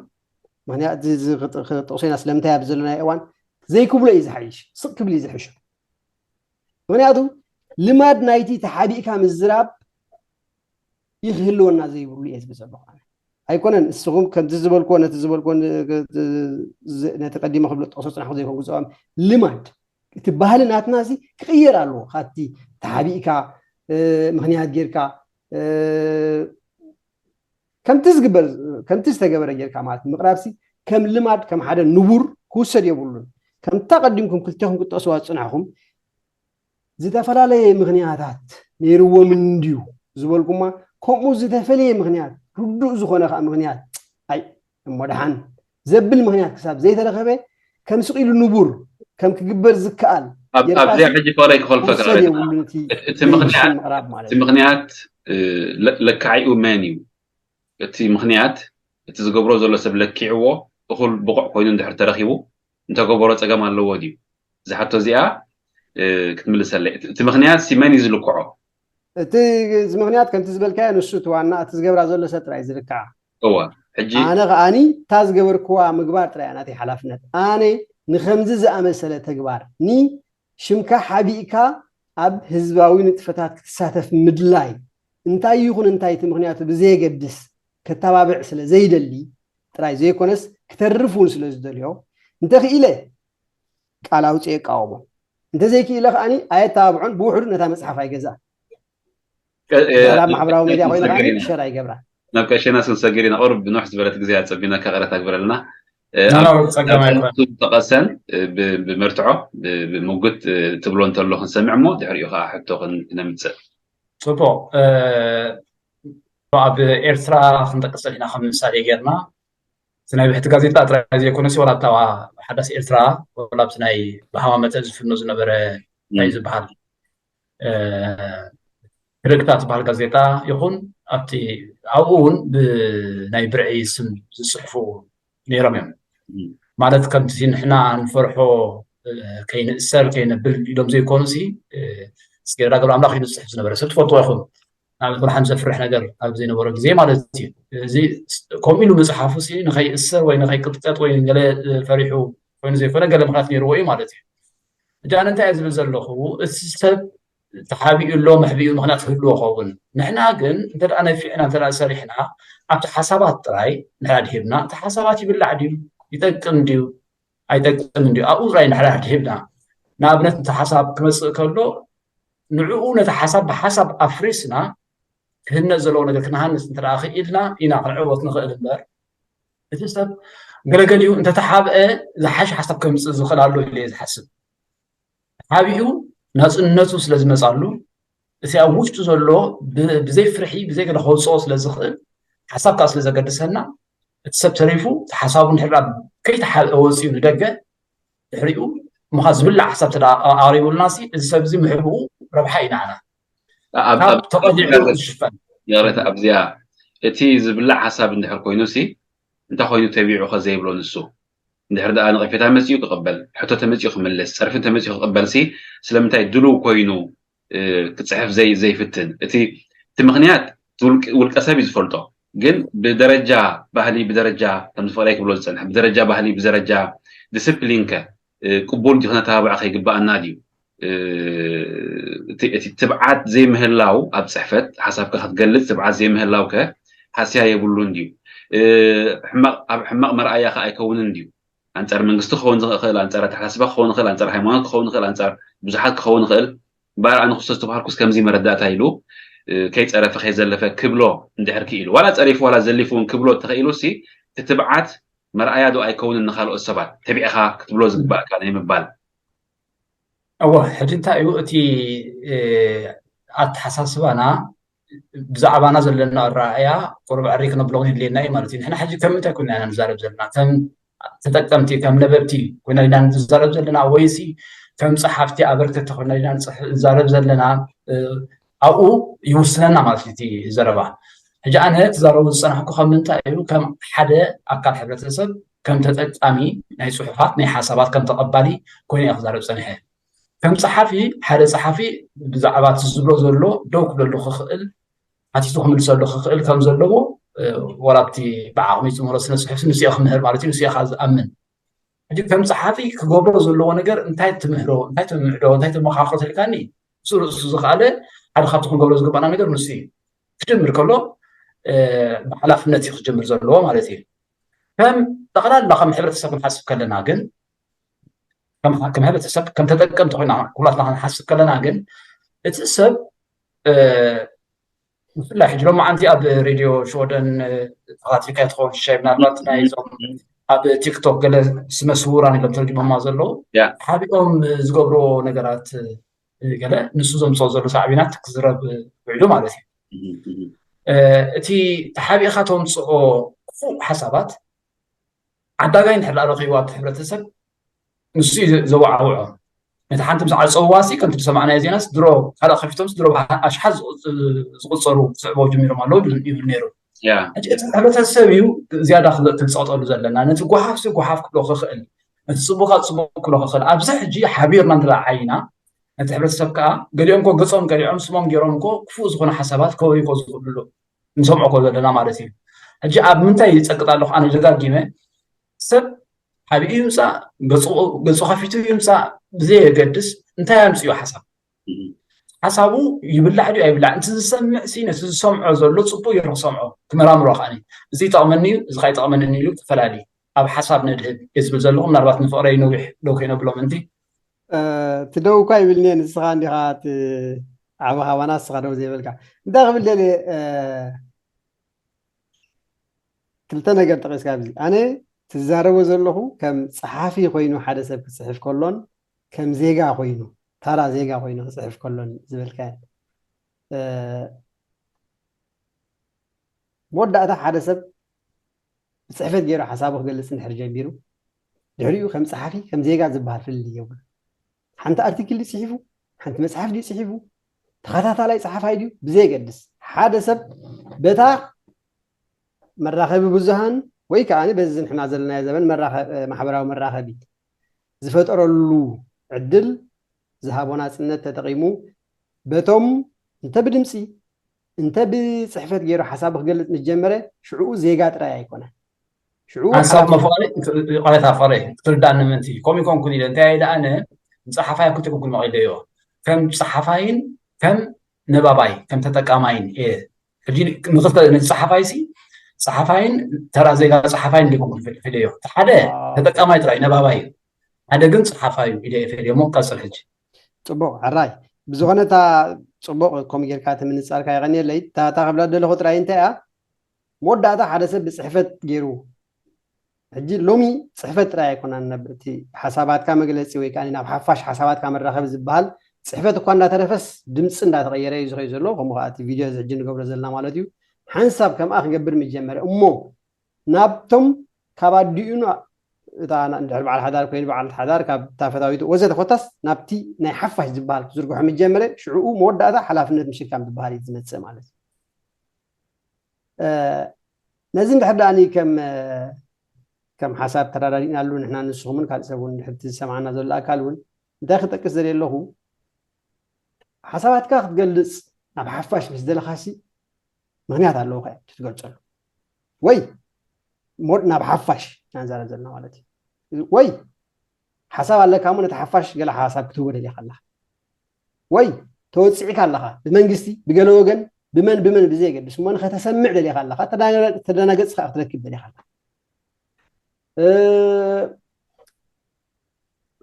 ምኽንያት እዚ፣ እዚ ክጥ-፣ ክጥቕሶ ኢና፣ ስለምንታይ ኣብዚ ዘለናዮ እዋን ዘይክብሎ እዩ ዝሓይሽ፣ ስቕ ክብል እዩ ዝሕሾ። ምኽንያቱ ልማድ ናይቲ ተሓቢእካ ምዝራብ ይህልወና ዘይብሉ እየ ዝብል ዘለኹ ኣነ። ኣይኮነን፣ እስኹም ከምዚ ዝበልክዎ፣ ነቲ ዝበልክዎ፣ ን-፣ ዝ-፣ ነቲ ቀዲመ ክብሎ ጥቕሶ ጽናሕኩ ዘይኮንኩ ዝጸዋም ልማድ፣ እቲ ባህሊ ናትና እዚ ክቕየር ኣለዎ። ካብቲ ተሓቢእካ፣ እ፣ ምኽንያት ጌርካ፣ እ፣ ከምቲ ዝግበር፣ ከምቲ ዝተገበረ ጌርካ ማለት ምቕራብሲ ከም ልማድ፣ ከም ሓደ ንቡር ክውሰድ የብሉን። ከምታ ቀዲምኩም ክልቴኹም ክትጠቕስዋ ዝጽናሕኩም፣ ዝተፈላለየ ምኽንያታት ነይርዎም እንድዩ ዝበልኩማ፣ ከምኡ ዝተፈለየ ምኽንያት፣ ርዱእ ዝኾነ ከኣ ምኽንያት፣ ኣይ፣ እሞ ደሓን ዘብል ምኽንያት ክሳብ ዘይተረኸበ፣ ከም ስቕ ኢሉ ንቡር፣ ከም ክግበር ዝከኣል ኣብ-፣ ጌርካ ኣብዚኣ ሕጂ ፍቕረይ ክኸልፈካ ክውሰድ ክእል። የብሉን እቲ እቲ ምኽንያት፣ ምቕራብ ማለት እቲ እዩ። ምኽንያት፣ እ፣ ለ-፣ ለካዒኡ መን እዩ? እቲ ምኽንያት፣ እቲ ዝገብሮ ዘሎ ሰብ ለኪዕዎ፣ እኹል ብቑዕ ኮይኑ እንድሕር ተረኺቡ፣ እንተገበሮ ጸገም ኣለዎ ድዩ? ዝሓቶ እዚኣ፣ እ፣ ክትምልሰለይ። እቲ፣ እቲ ምኽንያት ሲ መን እዩ ዝልክዖ? እቲ፣ እዚ ምኽንያት ከምቲ ዝበልካዮ ንሱ እቲ ዋና፣ እቲ ዝገብራ ዘሎ ሰብ ጥራይ ዝልክዓ። እወ፣ ሕጂ ኣነ ከኣኒ እታ ዝገበርክዋ ምግባር ጥራይ እያ ናተይ ሓላፍነት። ኣነ ንኸምዚ ዝኣመሰለ ተግባር፣ ኒ ሽምካ ሓቢእካ ኣብ ህዝባዊ ንጥፈታት ክትሳተፍ ምድላይ፣ እንታይ ይኹን እንታይ እቲ ምኽንያቱ ብዘየገድስ ከተባብዕ ስለ ዘይደሊ ጥራይ ዘይኮነስ፣ ክተርፍ እውን ስለ ዝደልዮ፣ እንተኽኢለ ቃል ኣውፅኤ እቃወሞ። እንተዘይክኢለ ከኣኒ ኣየተባብዖን፣ ብውሕዱ ነታ መፅሓፍ ኣይገዛእን። ቀ-፣ እ፣ ድሕር ኣብ ማሕበራዊ ሚድያ ኮይነ ከኣኒ ክንሰግር ኢና። ሸር ኣይገብራን። ናብ ቀሺ ዮናስ ክንሰግር ኢና። ቁሩብ ብንውሕ ዝበለት ግዜ ኣጸቢናካ፣ ይቕረታ ግበረልና። እ፣ ናብ ናብራዊ ጸገም ናብ ኣይኮነን። ዝጠቐሰን፣ እ፣ ብ-፣ ብመርትዖ፣ ብ-፣ ብሙግት፣ እ፣ ትብሎ እንተሎ ክንሰምዕ እሞ ድሕሪኡ ከኣ ሕቶ ክን-፣ ክነምጽእ። ጽቡቕ። እ፣ ኣብ ኤርትራ ክንጠቅስ ጸኒሕና ከም ምሳሌ ጌርና፣ እቲ ናይ ብሕቲ ጋዜጣ ጥራይ ዘይኮነሲ፣ ዋላ ኣብታ ሓዳስ ኤርትራ፣ ዋላ ኣብቲ ናይ ብሃማመተ ዝፍኖ ዝነበረ እንታይ ም። ዝበሃል፣ እ፣ ርግታ ዝበሃል ጋዜጣ ይኹን፣ ኣብቲ፣ ኣብኡ እውን ብናይ ብርዒ ስም ዝጽሕፉ ነይሮም እዮም። ም። ማለት ከምቲ ንሕና ንፈርሖ፣ እ፣ ከይንእሰር ከይነብል ኢሎም ዘይኮኑሲ፣ እ፣ ጽጌረዳ ገብረኣምላኽ እዩ ዝጽሕፍ ዝነበረ። ሰብ ትፈልጥዎ ኢኹም። ንኣብነት ወላ ሓንቲ ዘፍርሕ ነገር ኣብ ዘይነበሮ ግዜ ማለት እዩ። እዚ ከምኡ ኢሉ ምጽሓፉሲ ንኸይእሰር ወይ ንኸይቅጥቀጥ ወይ ገለ ፈሪሑ ኮይኑ ዘይኮነ፣ ገለ ምኽንያት ነይርዎ እዩ ማለት እዩ። ሕጂ ኣነ እንታይ እየ ዝብል ዘለኹ፣ እቲ ሰብ ተሓቢኡ ኣሎ፣ መሕቢኡ ምኽንያት ክህልዎ ኸውን። ንሕና ግን እንተ ደኣ ነፊዕና፣ እንተ ደኣ ሰሪሕና፣ ኣብቲ ሓሳባት ጥራይ ንሕና ድሂብና፣ እቲ ሓሳባት ይብላዕ ድዩ? ይጠቅም ድዩ? ኣይጠቅምን ድዩ? ኣብኡ ጥራይ ንሕና ድሂብና። ንኣብነት፣ እቲ ሓሳብ ክመጽእ ከሎ፣ ንዕኡ ነቲ ሓሳብ ብሓሳብ ኣፍሪስና፣ ክህነጽ ዘለዎ ነገር ክንሃንጽ እንተ ደኣ ክኢልና ኢና ክንዕወት ንኽእል እምበር፣ እቲ ሰብ ገለገሊኡ እንተተሓብአ ዝሓሸ ሓሳብ ከምጽእ ዝኽእል ኣሎ ኢለ እየ ዝሓስብ። ተሓቢኡ ናጽነቱ ስለ ዝመጻሉ፣ እቲ ኣብ ውሽጡ ዘሎ ብ-፣ ብዘይ ፍርሒ፣ ብዘይ ገለ ከውጽኦ ስለ ዝኽእል፣ ሓሳብ ከኣ ስለ ዘገድሰና፣ እቲ ሰብ ተሪፉ፣ እቲ ሓሳቡ እንድሕር ደኣ ከይተሓብአ ወጺኡ ንደገ፣ ድሕሪኡ፣ እሞ ኸኣ ዝብላዕ ሓሳብ እንተ ደኣ ኣቕሪቡልናሲ፣ እዚ ሰብ እዚ ምሕብኡ ረብሓ እዩ ንዓና። ኣብ፣ ካብ ኣብ፣ ተቐዲዑ ኣብ፣ ዝሽፈን። ይቕሬታ፣ ኣብዚኣ እቲ ዝብላዕ ሓሳብ እንድሕር ኮይኑ ሲ እንታይ ኮይኑ ተቢዑ ከ ዘይብሎ ንሱ? እንድሕር ደኣ ነቐፌታ መጺኡ ክቕበል፣ ሕቶ ተመጺኡ ክምልስ፣ ጸርፊ እንተመጺኡ ክቕበል ሲ ስለምንታይ ድሉው ኮይኑ ክጽሕፍ ዘይፍትን? እቲ ምኽንያት ውልቀ ሰብ እዩ ዝፈልጦ። ግን ብደረጃ ባህሊ፣ ብደረጃ ከምዚ ፍቕረይ ክብሎ ዝጸንሐ ብደረጃ ባህሊ፣ ብደረጃ ዲስፕሊን ከ ቅቡል ድዩ? ክነተባብዖ ከይግባኣና ድዩ? እቲ ትብዓት ዘይምህላው ኣብ ጽሕፈት ሓሳብካ ክትገልጽ ትብዓት ዘይምህላው ከ ሃስያ የብሉን ድዩ? ኣብ ሕማቕ መርኣያ ከ ኣይከውንን ድዩ? ኣንጻር መንግስቲ ክኸውን ዝኽእል፣ ኣንጻር ኣተሓሳስባ ክኸውን ይኽእል፣ ኣንጻር ሃይማኖት ክኸውን ይኽእል፣ ኣንጻር ብዙሓት ክኸውን ይኽእል። እምበኣር ኣነ ክሶ ዝተባሃልኩስ ከምዚ መረዳእታ ኢሉ ከይጸረፈ ከይዘለፈ ክብሎ እንድሕር ክኢሉ፣ ዋላ ጸሪፉ ዋላ ዘሊፉ እውን ክብሎ እንተኽኢሉ ሲ እቲ ትብዓት መርኣያ ዶ ኣይከውንን ንኻልኦት ሰባት? ተቢዕኻ ክትብሎ ዝግባእካ ናይ ምባል። እወ፣ ሕጂ እንታይ እዩ እቲ ኣተሓሳስባና ብዛዕባና ዘለና ኣረኣእያ ቁሩብ ዕሪ ክነብሎ እውን የድልየና እዩ ማለት እዩ። ንሕና ሕጂ ከም ምንታይ ኮይና ኢና ንዛረብ ዘለና? ከም ተጠቀምቲ፣ ከም ነበብቲ ኮይና ዲና ንዛረብ ዘለና ወይሲ ከም ጸሓፍቲ ኣበርከቲ ኮይና ዲና ንዛረብ ዘለና? ኣብኡ ይውስነና ማለት እዩ እቲ ዘረባ። ሕጂ ኣነ ክዛረቡ ዝጸናሕኩ ካብ ምንታይ እዩ ከም ሓደ ኣካል ሕብረተሰብ ከም ተጠቃሚ ናይ ጽሑፋት ናይ ሓሳባት ከም ተቐባሊ ኮይነ እየ ክዛረብ ጸኒሐ። ከም ጸሓፊ ሓደ ጸሓፊ ብዛዕባ እቲ ዝብሎ ዘሎ ደው ክብለሉ ክኽእል ሓቲቱ ክምልሰሉ ክኽእል ከም ዘለዎ ዋላ ኣብቲ ብዓቕሚ ዝምህሮ ስነ ጽሑፍ ንስኦ ክምህር ማለት እዩ ንስኦ ዝኣምን ሕጂ ከም ጸሓፊ ክገብሮ ዘለዎ ነገር እንታይ ትምህሮ እንታይ ትምዕዶ እንታይ ተመኻኽሮ ተልካኒ ንሱ ርእሱ ዝኽኣለ ሓደ ካብቲ ክንገብሮ ዝግባና ነገር ንሱ እዩ ክጅምር ከሎ ብሓላፍነት እዩ ክጅምር ዘለዎ ማለት እዩ ከም ጠቕላላ ከም ሕብረተሰብ ክንሓስብ ከለና ግን ከም ሕብረተሰብ ከም ተጠቀምቲ ኮይና ኩላትና ክንሓስብ ከለና ግን እቲ ሰብ ብፍላይ ሕጂ ሎማዓንቲ ኣብ ሬድዮ ሽወደን ተኻትልካ ትኸውን ሻይ ምናልባት ናይዞም ኣብ ቲክቶክ ገለ ስመ ስውራን ኢሎም ተርጅሞማ ዘለዉ ሓቢኦም ዝገብርዎ ነገራት ገለ ንሱ ዘምፅኦ ዘሎ ሳዕቢናት ክዝረብ ውዒሉ ማለት እዩ እቲ ተሓቢእካ ተምፅኦ ክፉእ ሓሳባት ዓዳጋይ እንድሕር ደኣ ረኺቡ ኣብቲ ሕብረተሰብ ንሱ እዩ ዘወዓውዖ ነቲ ሓንቲ ምስ ዓፀውዋ ሲ ከምቲ ዝሰማዕናዮ ዜናስ ድሮ ካልእ ከፊቶምስ ድሮ ኣሽሓት ዝቁፀሩ ክስዕቦ ጀሚሮም ኣለዉ ይብል ነይሩ እቲ ሕብረተሰብ እዩ ዝያዳ ክንፀቕጠሉ ዘለና ነቲ ጓሓፍ ሲ ጓሓፍ ክብሎ ክኽእል ነቲ ፅቡቅ ካብ ፅቡቅ ክብሎ ክኽእል ኣብዚ ሕጂ ሓቢርና እንተለዓይና ነቲ ሕብረተሰብ ከዓ ገሊኦም ኮ ገፆም ቀሊዖም ስሞም ገይሮም ኮ ክፉእ ዝኾነ ሓሳባት ከወዩ ኮ ዝኽእልሉ ንሰምዖ ኮ ዘለና ማለት እዩ ሕጂ ኣብ ምንታይ ይፀቅጥ ኣለኹ ኣነ ደጋጊመ ሰብ ሓቢኡ ይምፃእ ገፁ ከፊቱ ይምፃእ ብዘየገድስ እንታይ ኣምፅኡ ሓሳብ ሓሳቡ ይብላዕ ድዩ ኣይብላዕ እቲ ዝሰምዕ ሲ ነቲ ዝሰምዖ ዘሎ ፅቡቅ ገይሩ ክሰምዖ ክመራምሮ ከዓኒ እዚ ይጠቕመኒ እዩ እዚ ከዓ ይጠቕመኒ ኢሉ ተፈላለዩ ኣብ ሓሳብ ነድህብ እየ ዝብል ዘለኹ ምናልባት ንፍቕረይ ነዊሕ ደው ከይነብሎ ምእንቲ እቲ ደው እኳ ይብልኒ ንስኻ እንዲኻ እቲ ዓቢ ካባና ንስኻ ደው ዘይበልካ እንታይ ክብል ደልየ ክልተ ነገር ጠቂስካ ኣብዚ ኣነ ትዛረቦ ዘለኹ ከም ፀሓፊ ኮይኑ ሓደ ሰብ ክፅሕፍ ከሎን ከም ዜጋ ኮይኑ ታራ ዜጋ ኮይኑ ክፅሕፍ ከሎን ዝበልካዮ መወዳእታ ሓደ ሰብ ብፅሕፈት ገይሩ ሓሳቡ ክገልፅ እንድሕር ጀሚሩ ድሕሪኡ ከም ፀሓፊ ከም ዜጋ ዝበሃል ፍልልይ የብሉ ሓንቲ ኣርቲክል ድዩ ፅሒፉ ሓንቲ መፅሓፍ ድዩ ፅሒፉ ተኸታታላይ ፀሓፋይ ድዩ ብዘየገድስ ሓደ ሰብ በታ መራኸቢ ብዙሃን ወይ ከዓ በዚ ንሕና ዘለናዮ ዘበን ማሕበራዊ መራኸቢ ዝፈጠረሉ ዕድል ዝሃቦ ናፅነት ተጠቒሙ በቶም እንተ ብድምፂ እንተ ብፅሕፈት ገይሩ ሓሳቡ ክገልፅ ምስ ጀመረ ሽዕኡ ዜጋ ጥራይ ኣይኮነን። ሽዕኡ ሓንሳብ መፍቐሪ ይቕሬታ ፍቕረይ ክትርዳእኒ ምእንቲ ከምኡ ይኮንኩን ኢለ እንታይ ኢለ ኣነ ንፀሓፋይ ኣብ ክልተ ጉጉል መቒለዮ ከም ፀሓፋይን ከም ነባባይ ከም ተጠቃማይን እየ ሕጂ ንክልተ ነቲ ፀሓፋይ ሲ ፀሓፋይን ተራ ዜጋ ፀሓፋይን ሊኩም ፍልዮ እቲ ሓደ ተጠቃማይ ጥራይ ነባባይ እዩ ሓደ ግን ፀሓፋይ እዩ ኢለ እየ ፈልዮ እሞ ቀፅል ሕጂ ፅቡቅ ሕራይ ብዝኾነ እታ ፅቡቅ ከምኡ ጌርካ እቲ ምንፃርካ የቐንየለይ እታ ክብላ ደለኹ ጥራይ እንታይ እያ መወዳእታ ሓደ ሰብ ብፅሕፈት ገይሩ ሕጂ ሎሚ ፅሕፈት ጥራይ ኣይኮናን እቲ ሓሳባትካ መግለፂ ወይ ከዓ ናብ ሓፋሽ ሓሳባትካ መራኸቢ ዝበሃል ፅሕፈት እኳ እንዳተረፈስ ድምፂ እንዳተቀየረ እዩ ዝኸይ ዘሎ ከምኡ ከዓ እቲ ቪድዮ እዚ ሕጂ ንገብሮ ዘለና ማለት እዩ ሓንሳብ ከምኣ ክገብር ምጀመረ እሞ ናብቶም ካብ ኣዲኡ እታ እንድሕር በዓል ሓዳር ኮይኑ በዓል ሓዳር ካብ እታ ፈታዊቱ ወዘተ ኮታስ ናብቲ ናይ ሓፋሽ ዝበሃል ክዝርግሖ ምጀመረ ሽዕኡ መወዳእታ ሓላፍነት ምሽካም ዝበሃል እዩ ዝመፅእ ማለት እዩ ነዚ እንድሕር ደኣኒ ከም ከም ሓሳብ ተረዳዲእናሉ ንሕና ንስኹምን ካልእ ሰብ እውን ድሕርቲ ዝሰማዕና ዘሎ ኣካል እውን እንታይ ክጠቅስ ዘለ ኣለኹ፣ ሓሳባትካ ክትገልፅ ናብ ሓፋሽ ምስ ዘለኻሲ ምክንያት ኣለዎ ከ ትገልፀሉ ወይ ናብ ሓፋሽ ናንዛረብ ዘለና ማለት እዩ። ወይ ሓሳብ ኣለካ እሞ ነቲ ሓፋሽ ገለ ሓሳብ ክትህቦ ደሊኻ ኣለኻ ወይ ተወፂዕካ ኣለኻ ብመንግስቲ ብገለ ወገን ብመን ብመን ብዘየገድስ እሞ ንኸተሰምዕ ደሊኻ ኣለኻ፣ ተደናገፅካ ክትረክብ ደሊኻ ኣለኻ።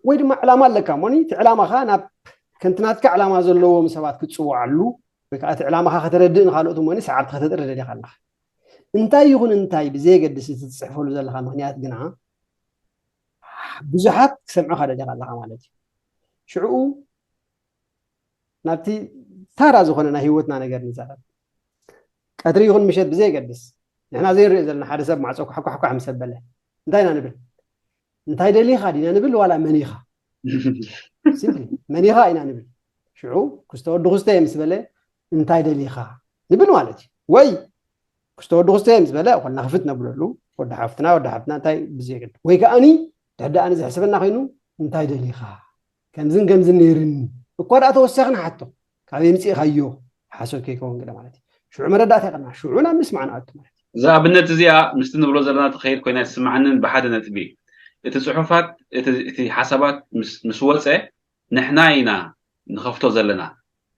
ወይ ድማ ዕላማ ኣለካ እሞኒ እቲ ዕላማኻ ናብ ከምቲ ናትካ ዕላማ ዘለዎም ሰባት ክትፅውዓሉ ወይ ከዓ እቲ ዕላማኻ ከተረድእ ንካልኦት እሞኒ ሰዓብቲ ከተጥሪ ደሊኻ ኣለኻ። እንታይ ይኹን እንታይ ብዘየገድስ እቲ ትፅሕፈሉ ዘለኻ ምክንያት ግና ብዙሓት ክሰምዑኻ ደሊኻ ኣለኻ ማለት እዩ። ሽዕኡ ናብቲ ታራ ዝኾነ ናይ ህይወትና ነገር ንዛረብ። ቀትሪ ይኹን ምሸት ብዘየገድስ ንሕና ዘይንሪኦ ዘለና ሓደ ሰብ ማዕፆ ኳሕኳሕኳሕ ምስ ኣበለ እንታይ ኢና ንብል? እንታይ ደሊኻ ዲና ንብል ዋላ መን ኢኻ? ሲምፕሊ መን ኢኻ ኢና ንብል። ሽዑ ክስተ ወዲ ክስተ ምስ በለ እንታይ ደሊኻ ንብል ማለት እዩ። ወይ ክስተ ወዲ ክስተ ምስ በለ ኮልና ክፍት ነብለሉ ወዲ ሓፍትና ወዲ ሓፍትና እንታይ ብዘየገድስ ወይ ከዓኒ ድሕዳኣኒ ዘሕስበና ኮይኑ እንታይ ደሊኻ ከምዝን ከምዝን ነይርኒ እኳ ደኣ ተወሰኽና ሓቶ ካበይ ምፅእኻዮ ሓሶት ከይከውን ገለ ማለት እዩ። ሽዑ መረዳእታ ይቐና ሽዑ ናብ ምስማዕ ንኣቱ ማለት እዩ። እዛ ኣብነት እዚኣ ምስቲ ንብሎ ዘለና ትኸይድ ኮይና ትስማዓንን ብሓደ ነጥቢ እቲ ፅሑፋት እቲ ሓሳባት ምስ ወፀ ንሕና ኢና ንኸፍቶ ዘለና።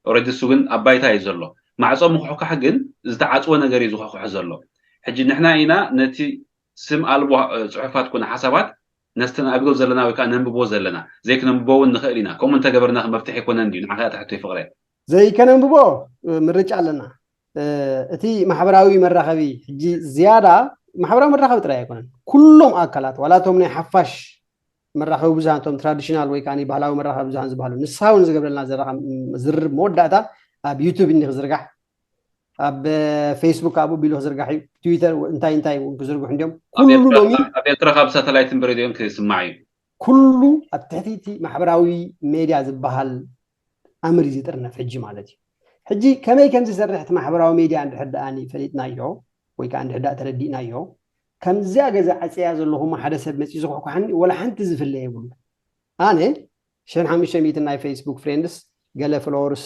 ኦረዲ እሱ ግን ኣብ ባይታ እዩ ዘሎ። ማዕፆ ምኹሕኳሕ ግን ዝተዓፅወ ነገር እዩ ዝኹሕኩሕ ዘሎ። ሕጂ ንሕና ኢና ነቲ ስም ኣልቦ ፅሑፋት ኮነ ሓሳባት ነስተናግዶ ዘለና ወይ ከዓ ነንብቦ ዘለና። ዘይክነንብቦ እውን ንኽእል ኢና። ከምኡ እንተገበርና መፍትሒ ኣይኮነን ድዩ? ንዓኻ እያ ትሕቶ ይፍቕረ። ዘይከነንብቦ ምርጫ ኣለና። እቲ ማሕበራዊ መራኸቢ ሕጂ ዝያዳ ማሕበራዊ መራኸቢ ጥራይ ኣይኮነን። ኩሎም ኣካላት ዋላ እቶም ናይ ሓፋሽ መራኸቢ ብዙሃን እቶም ትራዲሽናል ወይ ከዓ ባህላዊ መራኸቢ ብዙሃን ዝበሃሉ ንስኻ እውን ዝገብረልና ዘለኻ ዝርርብ መወዳእታ ኣብ ዩቱብ እንዲ ክዝርጋሕ ኣብ ፌስቡክ ኣብኡ ቢሉ ክዝርጋሕ እዩ። ትዊተር እንታይ እንታይ እውን ክዝርግሑ እንዲዮም። ኩሉ ሎሚ ኣብ ኤርትራ ካብ ሳተላይትን ብሬድዮን ክስማዕ እዩ። ኩሉ ኣብ ትሕቲ እቲ ማሕበራዊ ሜድያ ዝበሃል ኣምር እዩ ዝጥርነፍ ሕጂ ማለት እዩ። ሕጂ ከመይ ከም ዝሰርሕ እቲ ማሕበራዊ ሜድያ እንድሕር ደኣ ፈሊጥናዮ ወይ ከዓ እንድሕር ደኣ ተረዲእናዮ ከምዚኣ ገዛ ዓፅያ ዘለኹ ሓደ ሰብ መፂኡ ዝኩሕኩሓኒ ወላ ሓንቲ ዝፍለ የብሉ። ኣነ ሽሕን ሓሙሽተ ሚእትን ናይ ፌስቡክ ፍሬንድስ ገለ ፎሎወርስ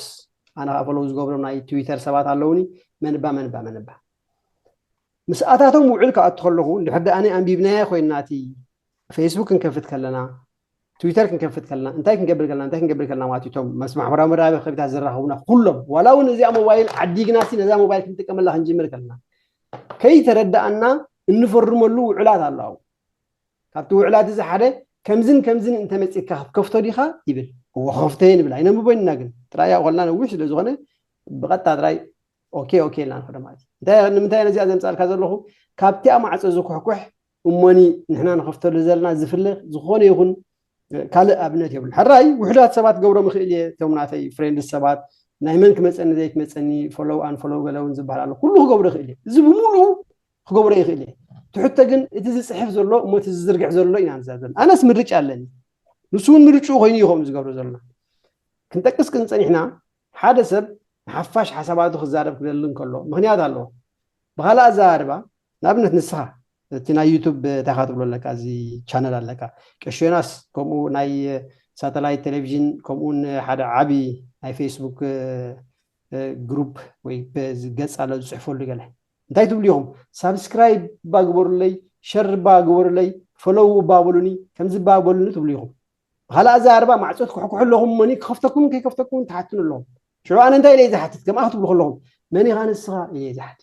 ኣነ ከዓ ፎሎው ዝገብሮም ናይ ትዊተር ሰባት ኣለውኒ። መንባ መንባ መንባ ምስኣታቶም ውዕል ክኣቱ ከለኹ እንድሕር ደኣ ኣንቢብናያ ኮይና እቲ ፌስቡክ ክንከፍት ከለና ትዊተር ክንከፍት ከለና እንታይ ክንገብር ከለና እንታይ ክንገብር ከለና ማለት እቶም ምስ ማሕበራዊ መራኸቢ ከቢታት ዘራኸቡና ኩሎም ዋላ እውን እዚኣ ሞባይል ዓዲግና ሲ ነዛ ሞባይል ክንጥቀመላ ክንጅምር ከለና ከይተረዳኣና እንፈርመሉ ውዕላት ኣለዉ። ካብቲ ውዕላት እዚ ሓደ ከምዝን ከምዝን እንተመፂካ ክትከፍቶ ዲኻ ይብል። እዎ ከፍቶ እየ ንብል ኣይነንብቦ ኢና ግን ጥራይ ያው ከልና ነዊሕ ስለ ዝኾነ ብቐጥታ ጥራይ ኦኬ ኦኬ ኢልና ንኸዶ ማለት እዩ። እንታይ ንምንታይ ነዚኣ ዘምፃልካ ዘለኹ ካብቲኣ ማዕፆ ዝኩሕኩሕ እሞኒ ንሕና ንኸፍተሉ ዘለና ዝፍለ ዝኾነ ይኹን ካልእ ኣብነት የብሉ። ሕራይ ውሕዳት ሰባት ገብሮም ይኽእል እየ እቶም ናተይ ፍሬንድስ ሰባት ናይ መን ክመፀኒ ዘይክመፀኒ ፎሎው ኣን ፎሎው ገለ እውን ዝበሃል ኣሎ ኩሉ ክገብሮ ይኽእል እየ። እዚ ብምሉኡ ክገብሮ ይኽእል እየ። ትሕቶ ግን እቲ ዝፅሕፍ ዘሎ እሞ እቲ ዝዝርግሕ ዘሎ ኢና ንዛዘም። ኣነስ ምርጫ ኣለኒ። ንሱ እውን ምርጭኡ ኮይኑ ይኸውን ዝገብሮ ዘለና። ክንጠቅስ ግን ፀኒሕና ሓደ ሰብ ንሓፋሽ ሓሳባቱ ክዛረብ ክደሊ እንከሎ ምክንያት ኣለዎ። ብካልእ ኣዘራርባ ንኣብነት ንስኻ እቲ ናይ ዩቱብ እንታይ ካ ትብሎ ኣለካ እዚ ቻነል ኣለካ ቀሽ ዮናስ ከምኡ ናይ ሳተላይት ቴሌቪዥን ከምኡውን ሓደ ዓቢ ናይ ፌስቡክ ግሩፕ ወይ ገፅ ኣሎ ዝፅሕፈሉ ገለ እንታይ ትብሉ ኢኹም ሳብስክራይብ እባ ግበሩለይ ሸር እባ ግበሩለይ ፈሎው እባ በሉኒ ከምዚ እባ በሉኒ ትብሉ ኢኹም ብካልእ ኣዘራርባ ማዕፆ ትኩሕኩሑ ኣለኹም እሞኒ ክኸፍተኩምን ከይከፍተኩምን ትሓቱን ኣለኹም ሽዑ ኣነ እንታይ ኢለ ዝሓትት ከምኣ ክትብሉ ከለኹም መን ኢኻ ንስኻ ኢለ ዝሓትት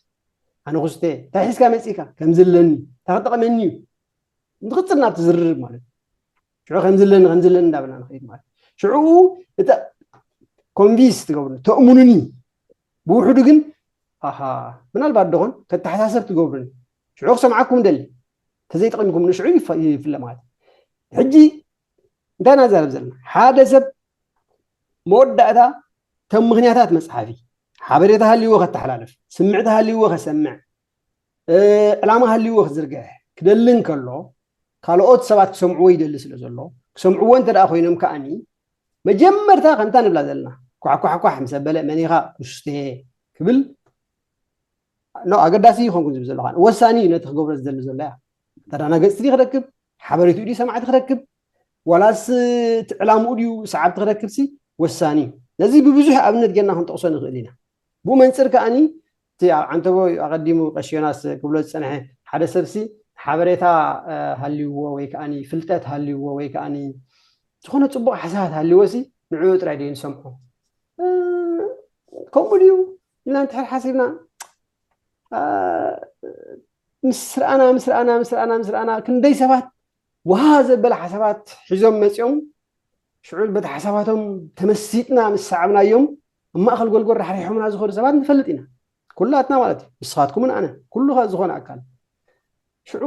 ኣነ ኩስተ እንታይ ሒዝካ መፂእካ ከምዚ ኣለኒ እንታይ ክጠቕመኒ እዩ ንክፅል ናብቲ ዝርርብ ማለት ሽዑ ከምዚ ኣለኒ ከምዚ ኣለኒ እንዳበልና ንኸይድ ማለት ሽዑ እተ ኮንቪንስ ትገብሩኒ ተእሙኑኒ ብውሕዱ ግን ኣሃ ምናልባት ዶኾን ከተሓሳሰብ ትገብሩኒ ሽዑ ክሰምዓኩም ደሊ ተዘይጠቂምኩም ንሽዑ ይፍለ ማለት ሕጂ እንታይ ናዛረብ ዘለና ሓደ ሰብ መወዳእታ ከም ምክንያታት መፅሓፊ ሓበሬታ ሃልይዎ ከተሓላልፍ ስምዕቲ ሃልይዎ ከሰምዕ ዕላማ ሃልይዎ ክዝርግሕ ክደሊ እንከሎ ካልኦት ሰባት ክሰምዕዎ ይደሊ ስለ ዘሎ ክሰምዕዎ እንተ ደኣ ኮይኖም ከኣኒ መጀመርታ ከምታ ንብላ ዘለና ኳሕኳሕኳሕ ምስ ኣበለ መኒኻ ኩስቴ ክብል ኖ ኣገዳሲ ይኾንኩን ዝብል ዘሎ ከዓ ወሳኒ እዩ። ነቲ ክገብሮ ዝደሊ ዘሎ እያ። ተዳናገፅቲ ድዩ ክረክብ፣ ሓበሬትኡ ድዩ ሰማዕቲ ክረክብ፣ ዋላስ እቲ ዕላምኡ ድዩ ሰዓብቲ ክረክብሲ ወሳኒ እዩ። ነዚ ብብዙሕ ኣብነት ጌርና ክንጠቕሶ ንኽእል ኢና። ብኡ መንፅር ከዓኒ እቲ ኣብ ዓንተቦ ኣቐዲሙ ቀሺ ዮናስ ክብሎ ዝፀንሐ ሓደ ሰብሲ ሓበሬታ ሃልይዎ ወይ ከዓ ፍልጠት ሃልይዎ ወይ ከዓ ዝኾነ ፅቡቕ ሓሳባት ሃልይዎ ሲ ንዕኡ ጥራይ ድዩ ንሰምዖ? ከምኡ ድዩ ኢልና እንድሕር ሓሲብና ምስ ርኣና ምስ ርኣና ምስ ርኣና ምስ ርኣና ክንደይ ሰባት ውሃ ዘበለ ሓሳባት ሒዞም መፂኦም ሽዑ በቲ ሓሳባቶም ተመሲጥና ምስ ሰዓብናዮም ኣብ ማእኸል ጎልጎል ራሕሪሖምና ዝኸዱ ሰባት ንፈልጥ ኢና። ኩላትና ማለት እዩ። ንስኻትኩምን ኣነ ኩሉ ዝኾነ ኣካል ሽዑ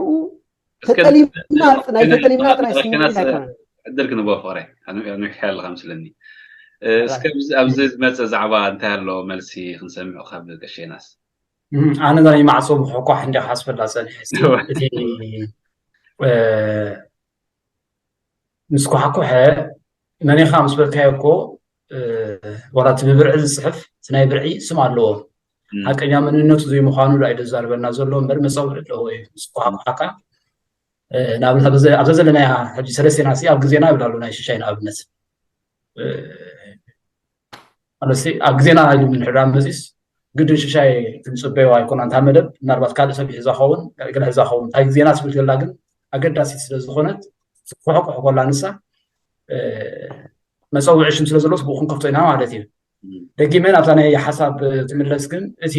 ተጠሊምና ናይ ተጠሊምና ጥራይ ስምዒት ኣይኮነን። ዕድል ክንቦ ፍቕረ ንውሕ ኣለካ ምስለኒ። እስከ ኣብዚ ዝመፀ ዛዕባ እንታይ ኣሎ መልሲ ክንሰምዕ ካብ ቀሸናስ? ኣነ ናይ ማዕፆ ብሕኳሕ እንዲ ሓስበላ ፀኒሐ እቲ ምስ ኳሕኩሐ መኒኻ ምስ በልካዮ እኮ ዋላ እቲ ብብርዒ ዝፅሕፍ እቲ ናይ ብርዒ ስም ኣለዎ። ሓቀኛ መንነቱ ዘይምዃኑ ዳ እዩ ዘዛርበና ዘሎ እምበር መፀውዒ ኣለዎ እዩ። ምስ ኳሕኩሓካ ንኣብነት ኣብዛ ዘለናያ ሕጂ ሰለስቴና ሲ ኣብ ግዜና ይብል ኣሎ ናይ ሽሻይ ንኣብነት ኣለሲ ኣብ ግዜና ኢሉ ምንሕዳ መፂስ ግድን ሽሻይ ክንፅበዮ ኣይኮና እንታ መደብ ምናልባት ካልእ ሰብ ይሕዛ ኸውን ገለ ሕዛ ኸውን እንታይ ግዜና ትብል ከላ ግን ኣገዳሲት ስለ ዝኾነት ትኩሕኩሕ ኮላ ንሳ መፀውዒ ሽም ስለ ዘለዎስ ብኡ ክንከፍቶ ኢና ማለት እዩ። ደጊመ ናብታ ናይ ሓሳብ ትምለስ ግን እቲ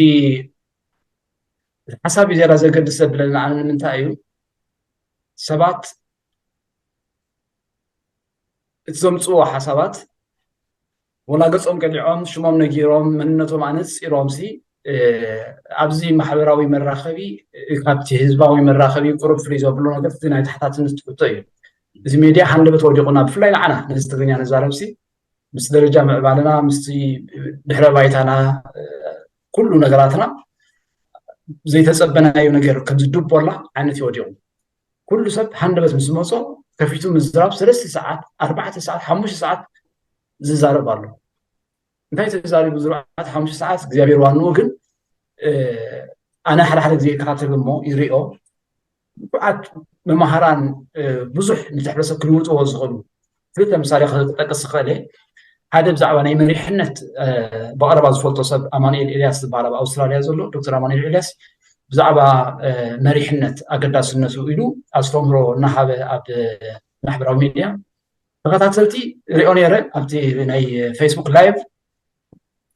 ሓሳብ እዩ ዝያዳ ዘገድስ ዘብለና ኣነ ንምንታይ እዩ ሰባት እቲ ዘምፅዎ ሓሳባት ወላ ገፆም ቀሊዖም ሽሞም ነጊሮም መንነቶም ኣነፂሮም ሲ ኣብዚ ማሕበራዊ መራኸቢ ካብቲ ህዝባዊ መራኸቢ ቁሩብ ፍልይ ዘብሎ ነገር እቲ ናይ ተሓታትነት ትሕቶ እዩ። እዚ ሜድያ ሃንደበት ወዲቑና ብፍላይ ንዓና ነዚ ትግርኛ ነዛረብ ሲ ምስ ደረጃ ምዕባለና ምስቲ ድሕረ ባይታና ኩሉ ነገራትና ዘይተፀበናዮ ነገር ከምዚ ዱቦላ ዓይነት እዩ ወዲቑ። ኩሉ ሰብ ሃንደበት ምስ መፆ ከፊቱ ምዝራብ ሰለስተ ሰዓት ኣርባዕተ ሰዓት ሓሙሽተ ሰዓት ዝዛረብ ኣሎ። እንታይ ተዛሪቡ ዝርባዕተ ሓሙሽተ ሰዓት እግዚኣብሔር ዋንኡ ግን ኣነ ሓደ ሓደ ግዜ ይከታተል እሞ ይሪኦ ብዓት መማሃራን ብዙሕ ንሕብረተሰብ ክልውጥዎ ዝኽእሉ ክልተ ምሳሌ ክጠቅስ ዝኽእል ሓደ ብዛዕባ ናይ መሪሕነት ብቐረባ ዝፈልጦ ሰብ ኣማኑኤል ኤልያስ ዝበሃል ኣብ ኣውስትራልያ ዘሎ ዶክተር ኣማኑኤል ኤልያስ ብዛዕባ መሪሕነት ኣገዳስነቱ ኢሉ ኣስተምህሮ እናሃበ ኣብ ማሕበራዊ ሚድያ ተኸታተልቲ ሪኦ ነይረ ኣብቲ ናይ ፌስቡክ ላይቭ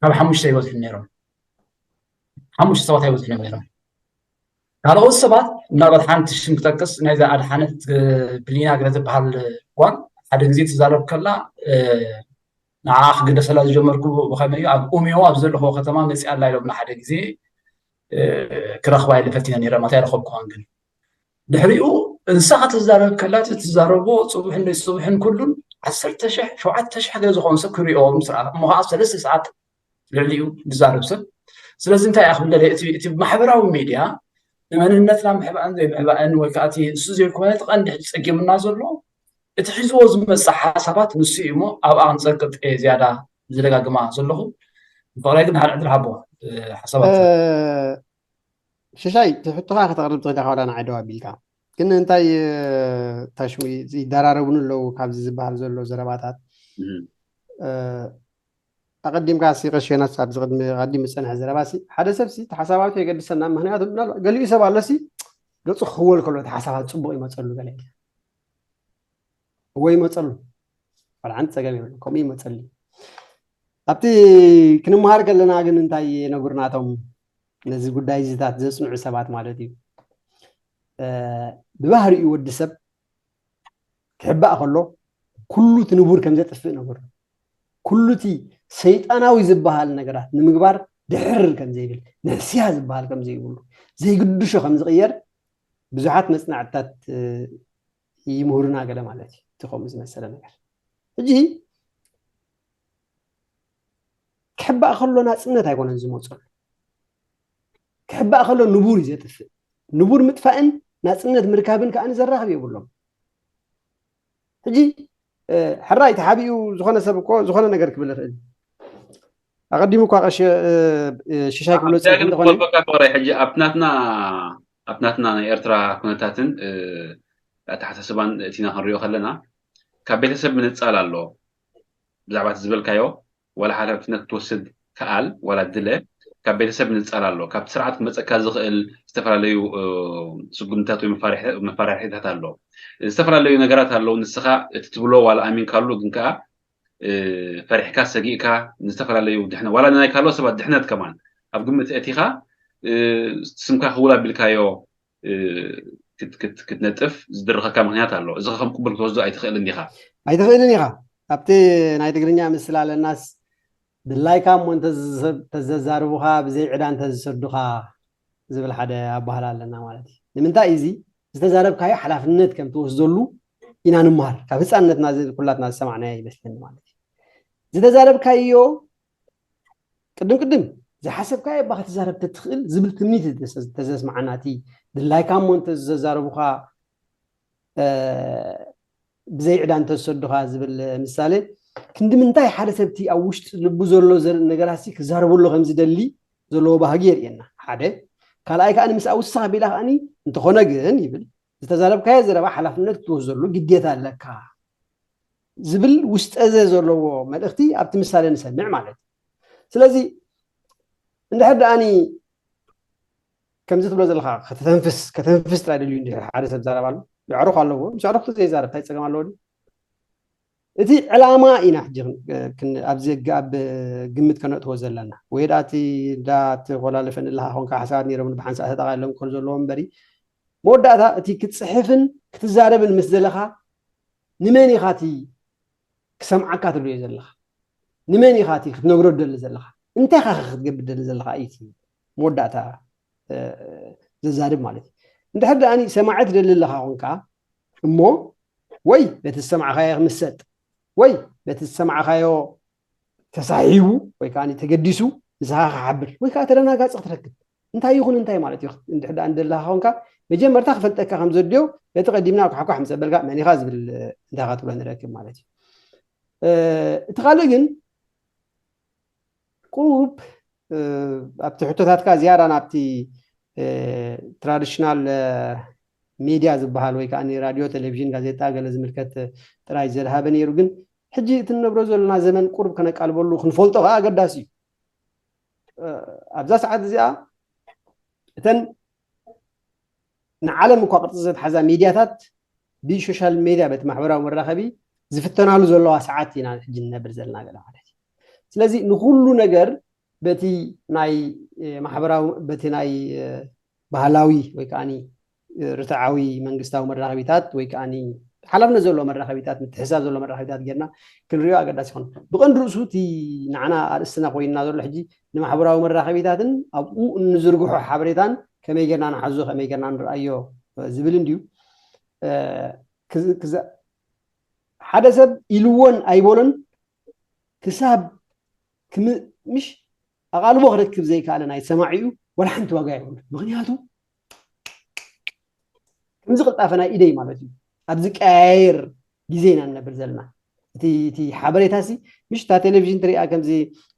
ካብ ሓሙሽተ ይበዝሑ ነይሮም ሓሙሽተ ሰባት ኣይበዝሑ ነይሮም ካልኦት ሰባት ምናልባት ሓንቲ ሽም ክጠቅስ ናይዛ ኣድሓነት ብሊና ገለ ዝበሃል ጓል ሓደ ግዜ ትዛረብ ከላ ንዓ ክግደሰላ ዝጀመርኩ ብኸመይ ኣብ ኡሜዎ ኣብ ዘለኹዎ ከተማ መፂኣ ኣላ ኢሎም ሓደ ግዜ ክረኽባ ኢለ ፈቲነ ነይረ ማታ ኣይረኸብኩዋን ግን ድሕሪኡ እንሳ ክትዛረብ ከላ እቲ ትዛረቦ ፅቡሕን ዘይፅቡሕን ኩሉን ዓሰርተ ሽሕ ሸውዓተ ሽሕ ገለ ዝኾኑ ሰብ ክሪኦ ምስ ረኣ እሞ ከዓ ሰለስተ ሰዓት ልዕሊኡ ዝዛረብ ሰብ ስለዚ እንታይ እያ ክብል እቲ ማሕበራዊ ሚድያ ንመንነትና ምሕባእን ዘይምሕባእን ወይ ከዓ እቲ እሱ ዘይኮነ እቲ ቀንዲ ሕጂ ፀጊምና ዘሎ እቲ ሒዝዎ ዝመፅእ ሓሳባት ንሱ እዩ እሞ ኣብኣ ክንፀቅጥ እየ ዝያዳ ዝደጋግማ ዘለኹ ፍቕራይ ግን ሓደ ዕድል ሃቦ ሓሳባት ሽሻይ ትሕቶኻ ከተቕርብ ትኽእል ኢኻ ዋላ ንዓይ ደው ኣቢልካ ግን እንታይ ታሽሙ ይደራረቡን ኣለዉ ካብዚ ዝበሃል ዘሎ ዘረባታት ኣቐዲምካ ሲ ቀሸናስ ኣብዚ ቅድሚ ኣቐዲሙ ዝፀንሐ ዘረባ ሲ ሓደ ሰብ ሲ ተሓሳባቱ የገድሰና ምክንያቱ ምናልባት ገሊኡ ሰብ ኣሎ ሲ ገፁ ክህወል ከሎ ተሓሳባት ፅቡቅ ይመፀሉ ገለ ወይ ይመፀሉ ዋላ ሓንቲ ፀገም የብሉ ከምኡ ይመፀሉ ኣብቲ ክንመሃር ከለና ግን እንታይ ነጉርናቶም ነዚ ጉዳይ እዚታት ዘፅንዑ ሰባት ማለት እዩ ብባህሪኡ ወዲ ሰብ ክሕባእ ከሎ ኩሉ እቲ ንቡር ከም ዘጥፍእ ነግሮ ኩሉ እቲ ሰይጣናዊ ዝበሃል ነገራት ንምግባር ድሕር ከም ዘይብል ንሕስያ ዝበሃል ከም ዘይብሉ ዘይግድሾ ከም ዝቕየር ብዙሓት መፅናዕትታት ይምህሩና ገለ ማለት እዩ እቲ ከምኡ ዝመሰለ ነገር ሕጂ ክሕባእ ከሎ ናፅነት ኣይኮነን ዝመፀሉ ክሕባእ ከሎ ንቡር እዩ ዘጥፍእ ንቡር ምጥፋእን ናፅነት ምርካብን ከዓ ዘራኽብ የብሎም ሕጂ ሕራይ ተሓቢኡ ዝኾነ ሰብ እኮ ዝኾነ ነገር ክብል ይኽእል ኣቐዲሙ እኳ ቀሺ ሽሻይ ክብሎ ዝፀንሐ እንተኾነ ክበልበካ ኮረ ሕጂ ኣብቲ ናትና ኣብቲ ናትና ናይ ኤርትራ ኩነታትን ኣተሓሳስባን እቲና ክንሪኦ ከለና ካብ ቤተሰብ ምንፃል ኣሎ። ብዛዕባ እቲ ዝበልካዮ ዋላ ሓላፍነት ትወስድ ከኣል ዋላ ድለ ካብ ቤተሰብ ምንፃል ኣሎ። ካብቲ ስርዓት ክመፀካ ዝኽእል ዝተፈላለዩ ስጉምትታት ወይ መፋርሕታት ኣሎ። ዝተፈላለዩ ነገራት ኣለዉ። ንስኻ እቲ ትብሎ ዋላ ኣሚንካሉ ግን ከዓ ፈሪሕካ ሰጊእካ ንዝተፈላለዩ ድሕነ ዋላ ናይ ካልኦት ሰባት ድሕነት ከማን ኣብ ግምት እቲኻ ስምካ ክውል ኣቢልካዮ ክትነጥፍ ዝድርኸካ ምክንያት ኣሎ። እዚ ከም ቅቡል ክትወስዶ ኣይትኽእልን ዲኻ? ኣይትኽእልን ኢኻ። ኣብቲ ናይ ትግርኛ ምስላ ኣለናስ ድላይካ እሞ እንተዘዛርቡኻ ብዘይ ዕዳ እንተዝሰዱኻ ዝብል ሓደ ኣባህላ ኣለና ማለት እዩ። ንምንታይ እዚ ዝተዛረብካዮ ሓላፍነት ከም ትወስደሉ ኢና ንምሃር። ካብ ህፃንነትና ኩላትና ዝሰማዕናዮ ይመስለኒ ማለት እዩ። ዝተዛረብካዮ ቅድም ቅድም ዝሓሰብካዮ እባ ክትዛረብ ተትኽእል ዝብል ትምኒት ተዘስማዓና። እቲ ድላይካ እሞ እንተዘዛረቡኻ ብዘይ ዕዳ እንተዝሰዱኻ ዝብል ምሳሌ ክንዲ ምንታይ ሓደ ሰብቲ ኣብ ውሽጢ ልቡ ዘሎ ነገራሲ ክዛረበሉ ከም ዝደሊ ዘለዎ ባህጊ የርእየና። ሓደ ካልኣይ ከዓ ንምስኣ ውሳኽ ቢላ ከዓኒ እንተኾነ ግን ይብል ዝተዛረብካዮ ዘረባ ሓላፍነት ክትወስደሉ ግዴታ ኣለካ ዝብል ውስጠዘ ዘለዎ መልእኽቲ ኣብቲ ምሳሌ ንሰምዕ ማለት እዩ። ስለዚ እንድሕር ደኣኒ ከምዚ ትብሎ ዘለኻ ከተተንፍስ ከተንፍስ ጥራይ ደልዩ እንድሕር ሓደ ሰብ ዛረብ ኣሎ የዕሩኽ ኣለዎ። ምስ ኣዕሩኽቲ ዘይዛረብ እንታይ ፀገም ኣለዎ? እቲ ዕላማ ኢና ሕጂ ኣብዚ ኣብ ግምት ከነእትዎ ዘለና ወይ ደኣ እቲ እንዳ ትቆላለፈ ንለኻ ኮንካ ሓሳባት ነይሮም ብሓንሳእ ተጠቓሎም ክኾኑ ዘለዎ እምበሪ መወዳእታ እቲ ክትፅሕፍን ክትዛረብን ምስ ዘለኻ ንመን ኢኻ እቲ ክሰምዓካ ትብልዮ ዘለኻ? ንመን ኢኻ እቲ ክትነግሮ ትደሊ ዘለኻ? እንታይ ኢኻ ክትገብር ትደሊ ዘለኻ እዩ እቲ መወዳእታ ዘዛርብ ማለት እዩ። እንድሕር ደኣ ሰማዒ ትደሊ ኣለኻ ኮንካ እሞ ወይ በቲ ዝሰማዕካዮ ክምሰጥ ወይ በቲ ዝሰማዕካዮ ተሳሒቡ ወይ ከዓ ተገዲሱ ንስኻ ክሓብር ወይ ከዓ ተደናጋፂ ክትረክብ እንታይ ይኹን እንታይ ማለት እዩ። እንድሕር ደኣ እንደለኻ ኮንካ መጀመርታ ክፈልጠካ ከም ዘድልዮ በቲ ቀዲምና ኳሕኳሕ ምስ ኣበልካ መን ኢኻ ዝብል እንታይ ኢኻ ትብሎ ንረክብ ማለት እዩ። እቲ ካልእ ግን ቁሩብ ኣብቲ ሕቶታትካ ዝያዳ ናብቲ ትራዲሽናል ሚድያ ዝበሃል ወይ ከዓ ራድዮ፣ ቴሌቪዥን፣ ጋዜጣ ገለ ዝምልከት ጥራይ ዘድሃበ ነይሩ። ግን ሕጂ እቲ ንነብሮ ዘለና ዘመን ቁሩብ ከነቃልበሉ ክንፈልጦ ከዓ ኣገዳሲ እዩ። ኣብዛ ሰዓት እዚኣ እተን ንዓለም እኳ ቅርፂ ዘትሓዛ ሚድያታት ብሶሻል ሚድያ በቲ ማሕበራዊ መራኸቢ ዝፍተናሉ ዘለዋ ሰዓት ኢና ሕጂ ንነብር ዘለና ገለ ማለት እዩ። ስለዚ ንኩሉ ነገር በቲ ናይ ማሕበራዊ በቲ ናይ ባህላዊ ወይ ከዓ ርትዓዊ መንግስታዊ መራኸቢታት ወይ ከዓ ሓላፍነት ዘለዎ መራኸቢታት ምትሕሳብ ዘለዎ መራኸቢታት ጌርና ክንሪኦ ኣገዳሲ ይኾን። ብቐንዲ ርእሱ እቲ ንዓና ኣርእስትና ኮይንና ዘሎ ሕጂ ንማሕበራዊ መራኸቢታትን ኣብኡ እንዝርግሖ ሓበሬታን ከመይ ጌርና ንሓዞ ከመይ ጌርና ንርኣዮ ዝብል እንድዩ። ሓደ ሰብ ኢልዎን ኣይበሎን ክሳብ ምሽ ኣቓልቦ ክረክብ ዘይከኣለ ናይ ሰማዒኡ ወላ ሓንቲ ዋጋ የብሉ። ምክንያቱ ከምዚ ቅልጣፈ ናይ ኢደይ ማለት እዩ ኣብ ዝቀያየር ግዜ ኢና ንነብር ዘለና። እቲ ሓበሬታ ሲ ምሽ እታ ቴሌቪዥን ትሪኣ ከምዚ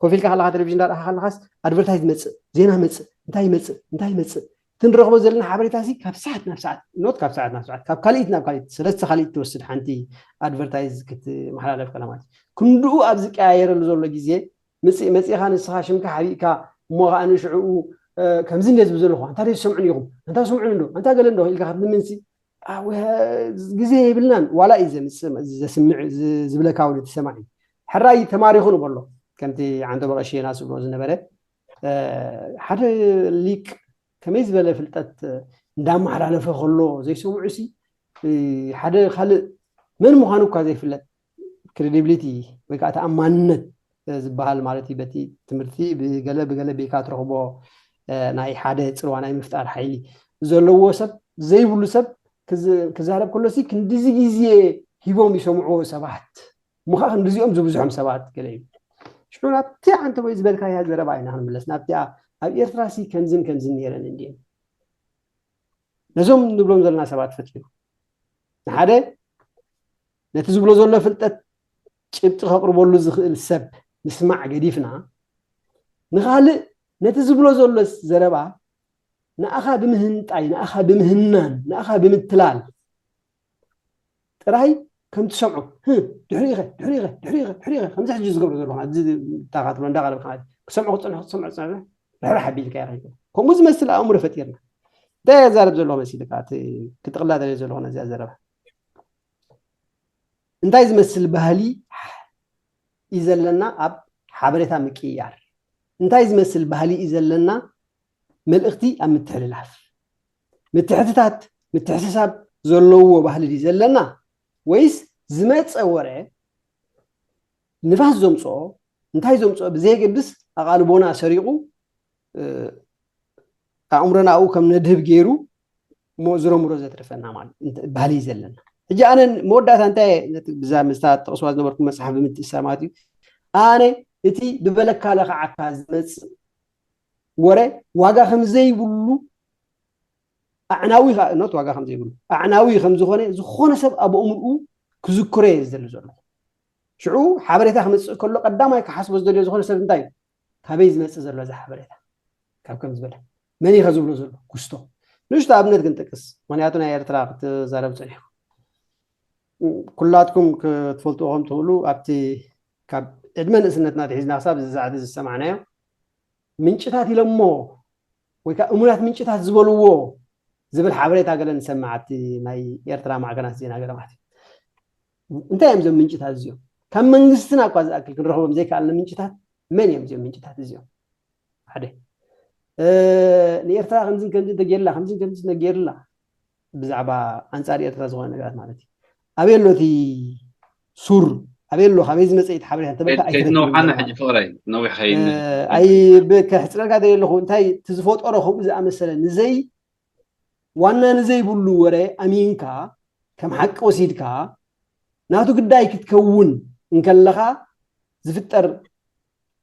ኮፍ ኢልካ ከለካ ቴሌቪዥን ዳርኣካ ከለካስ ኣድቨርታይዝ መፅእ ዜና መፅእ እንታይ መፅእ እንታይ መፅእ እቲ ንረኽቦ ዘለና ሓበሬታ ሲ ካብ ሰዓት ናብ ሰዓት ኖት ካብ ሰዓት ናብ ሰዓት ካብ ካልኢት ናብ ካልኢት ሰለስተ ካልኢት ትወስድ ሓንቲ ኣድቨርታይዝ ክትመሓላለፍ ከላ ማለት እዩ። ክንድኡ ኣብ ዝቀያየረሉ ዘሎ ግዜ ምፅእ መፂእኻ ንስኻ ሽምካ ሓቢእካ እሞ ከዓ ንሽዕኡ ከምዚ እንደ ዝብል ዘለኹ ኣንታ ደይ ዝሰምዑን ኢኹም ኣንታ ዝሰምዑን እንዶ ኣንታ ገለ እንዶ ኢልካ ክትልምንሲ ግዜ የብልናን። ዋላ እዩ ዘምፅእ ዘስምዕ ዝብለካ እውን እቲ ሰማዒ ሕራይ ተማሪኹ ንበሎ ከምቲ ዓንቶ በቐሽየና ዝብሎ ዝነበረ ሓደ ሊቅ ከመይ ዝበለ ፍልጠት እንዳመሓላለፈ ከሎ ዘይሰምዑ ሲ ሓደ ካልእ መን ምዃኑ እኳ ዘይፍለጥ ክሬዲቢሊቲ ወይ ከዓ ተኣማንነት ዝበሃል ማለት እዩ በቲ ትምህርቲ ብገለ ብገለ ቤካ ትረኽቦ ናይ ሓደ ፅልዋ ናይ ምፍጣር ሓይሊ ዘለዎ ሰብ ዘይብሉ ሰብ ክዛረብ ከሎ ሲ ክንዲዚ ግዜ ሂቦም ይሰምዕዎ ሰባት ምዃ ክንዲዚኦም ዝብዝሖም ሰባት ገለ እዩ። ሽዑ ናብቲ ዓንተ ወይ ዝበልካያ ዘረባ ኢና ክንምለስ ናብቲኣ ኣብ ኤርትራ ሲ ከምዝን ከምዝን ነይረን እንዲየን ነዞም ንብሎም ዘለና ሰባት ፈትዩ ንሓደ ነቲ ዝብሎ ዘሎ ፍልጠት ጭብጢ ከቕርበሉ ዝኽእል ሰብ ምስማዕ ገዲፍና ንኻልእ ነቲ ዝብሎ ዘሎ ዘረባ ንኣኻ ብምህንጣይ፣ ንኣኻ ብምህናን፣ ንኣኻ ብምትላል ጥራይ ከም ትሰምዖ፣ "ህ፣ ድሕሪኸ፣ ድሕሪኸ፣ ድሕሪኸ፣ ድሕሪኸ" ከምዚ ሕጂ ዝገብሮ ዘለኹ፣ እዚ እንዳኻትሎ እንዳቓለብካ ማለት እዩ። ክሰምዖ ክጸንሑ፣ ክሰምዖ ክጸንሑ፣ ርሕራሕ ኣቢልካ ኢኻ። ከምኡ ዝመስል ኣእምሮ ፈጢርና። እንታይ የዛረብ ዘለኹ መሲልካ? እቲ ክጥቕላ ደልየ ዘለኹ ነዚኣ ዘረባ። እንታይ ዝመስል ባህሊ እዩ ዘለና ኣብ ሓበሬታ ምቅይያር? እንታይ ዝመስል ባህሊ እዩ ዘለና መልእኽቲ ኣብ ምትሕልላፍ? ምትሕትታት፣ ምትሕስሳብ ዘለዎ ባህሊ ድዩ ዘለና? ወይስ ዝመጸ ወረ ንፋስ ዘምጽኦ፣ እንታይ ዘምጽኦ ብዘየገድስ ኣቓልቦና ሰሪቑ፣ እ፣ ኣእምሮና ኣብኡ ከም ነድህብ ገይሩ እሞ ዝረምሮ ዘትርፈና ማለት እንተ-፣ ባህሊ እዩ ዘለና። ሕጂ ኣነ መወዳእታ እንታይ ነቲ ብዛ ምስታ ጠቕስዋ ዝነበርኩ መጽሓፍ ብምትእስሳር ማለት እዩ። ኣነ እቲ ብበለካ ለኽዓካ ዝመጽእ ወረ ዋጋ ከም ዘይብሉ ኣዕናዊ ከኣ፣ ኖት ዋጋ ከም ዘይብሉ፣ ኣዕናዊ ከም ዝኾነ፣ ዝኾነ ሰብ ኣብ ኣእምርኡ ክዝክሮ እየ ዝደሊ ዘለኹ። ሽዑ ሓበሬታ ክመጽእ ከሎ ቀዳማይ ክሓስቦ ዝደልዮ ዝኾነ ሰብ እንታይ እዩ? ካበይ ዝመጽእ ዘሎ እዚ ሓበሬታ? ካብ ከም ዝበለ መን እዩ ዝብሎ ዘሎ? ክስቶ። ንእሽቶ ኣብነት ክንጠቅስ፣ ምኽንያቱ ናይ ኤርትራ ክትዛረብ ጸኒሕኩም። ኩላትኩም ክትፈልጥዎ ከም ትኽእሉ፣ ኣብቲ ካብ ዕድመ ንእስነትና ኣትሒዝና ክሳብ እዚ ሰዓት እዚ ዝሰማዕናዮ፣ ምንጭታት ኢሎሞ ወይ ከዓ እሙናት ምንጭታት ዝበልዎ ዝብል ሓበሬታ ገለ ንሰምዕ፣ ኣብቲ ናይ ኤርትራ ማዕከናት ዜና ገለ ማለት እዩ። እንታይ እዮም እዞም ምንጭታት እዚኦም? ካብ መንግስትና እኳ ዝኣክል ክንረኽቦም ዘይከኣልና ምንጭታት መን እዮም እዚኦም ምንጭታት እዚኦም? ሓደ፣ እ፣ ንኤርትራ ከምዝን ከምዝን ተገይርላ፣ ከምዝን ከምዝን ተገይርላ፣ ብዛዕባ ኣንጻር ኤርትራ ዝኾነ ነገራት ማለት እዩ። ኣበይ ኣሎ እቲ ሱር? ኣበይ ኣሎ? ካበይ ዝመጸ እቲ ሓበሬታ? እንተበልካ ከይትነውሓና ኣይትረክብን ሕጂ ፍቕረይ፣ ነዊሕ ከይን-፣ እ፣ ኣይ፣ ብ-፣ ከሕጽረልካ ደልየ ኣለኹ። እንታይ እቲ ዝፈጠሮ ከምኡ ዝኣመሰለ ንዘይ ዋና ንዘይብሉ ወረ ኣሚንካ ከም ሓቂ ወሲድካ ናቱ ግዳይ ክትከውን እንከለኻ ዝፍጠር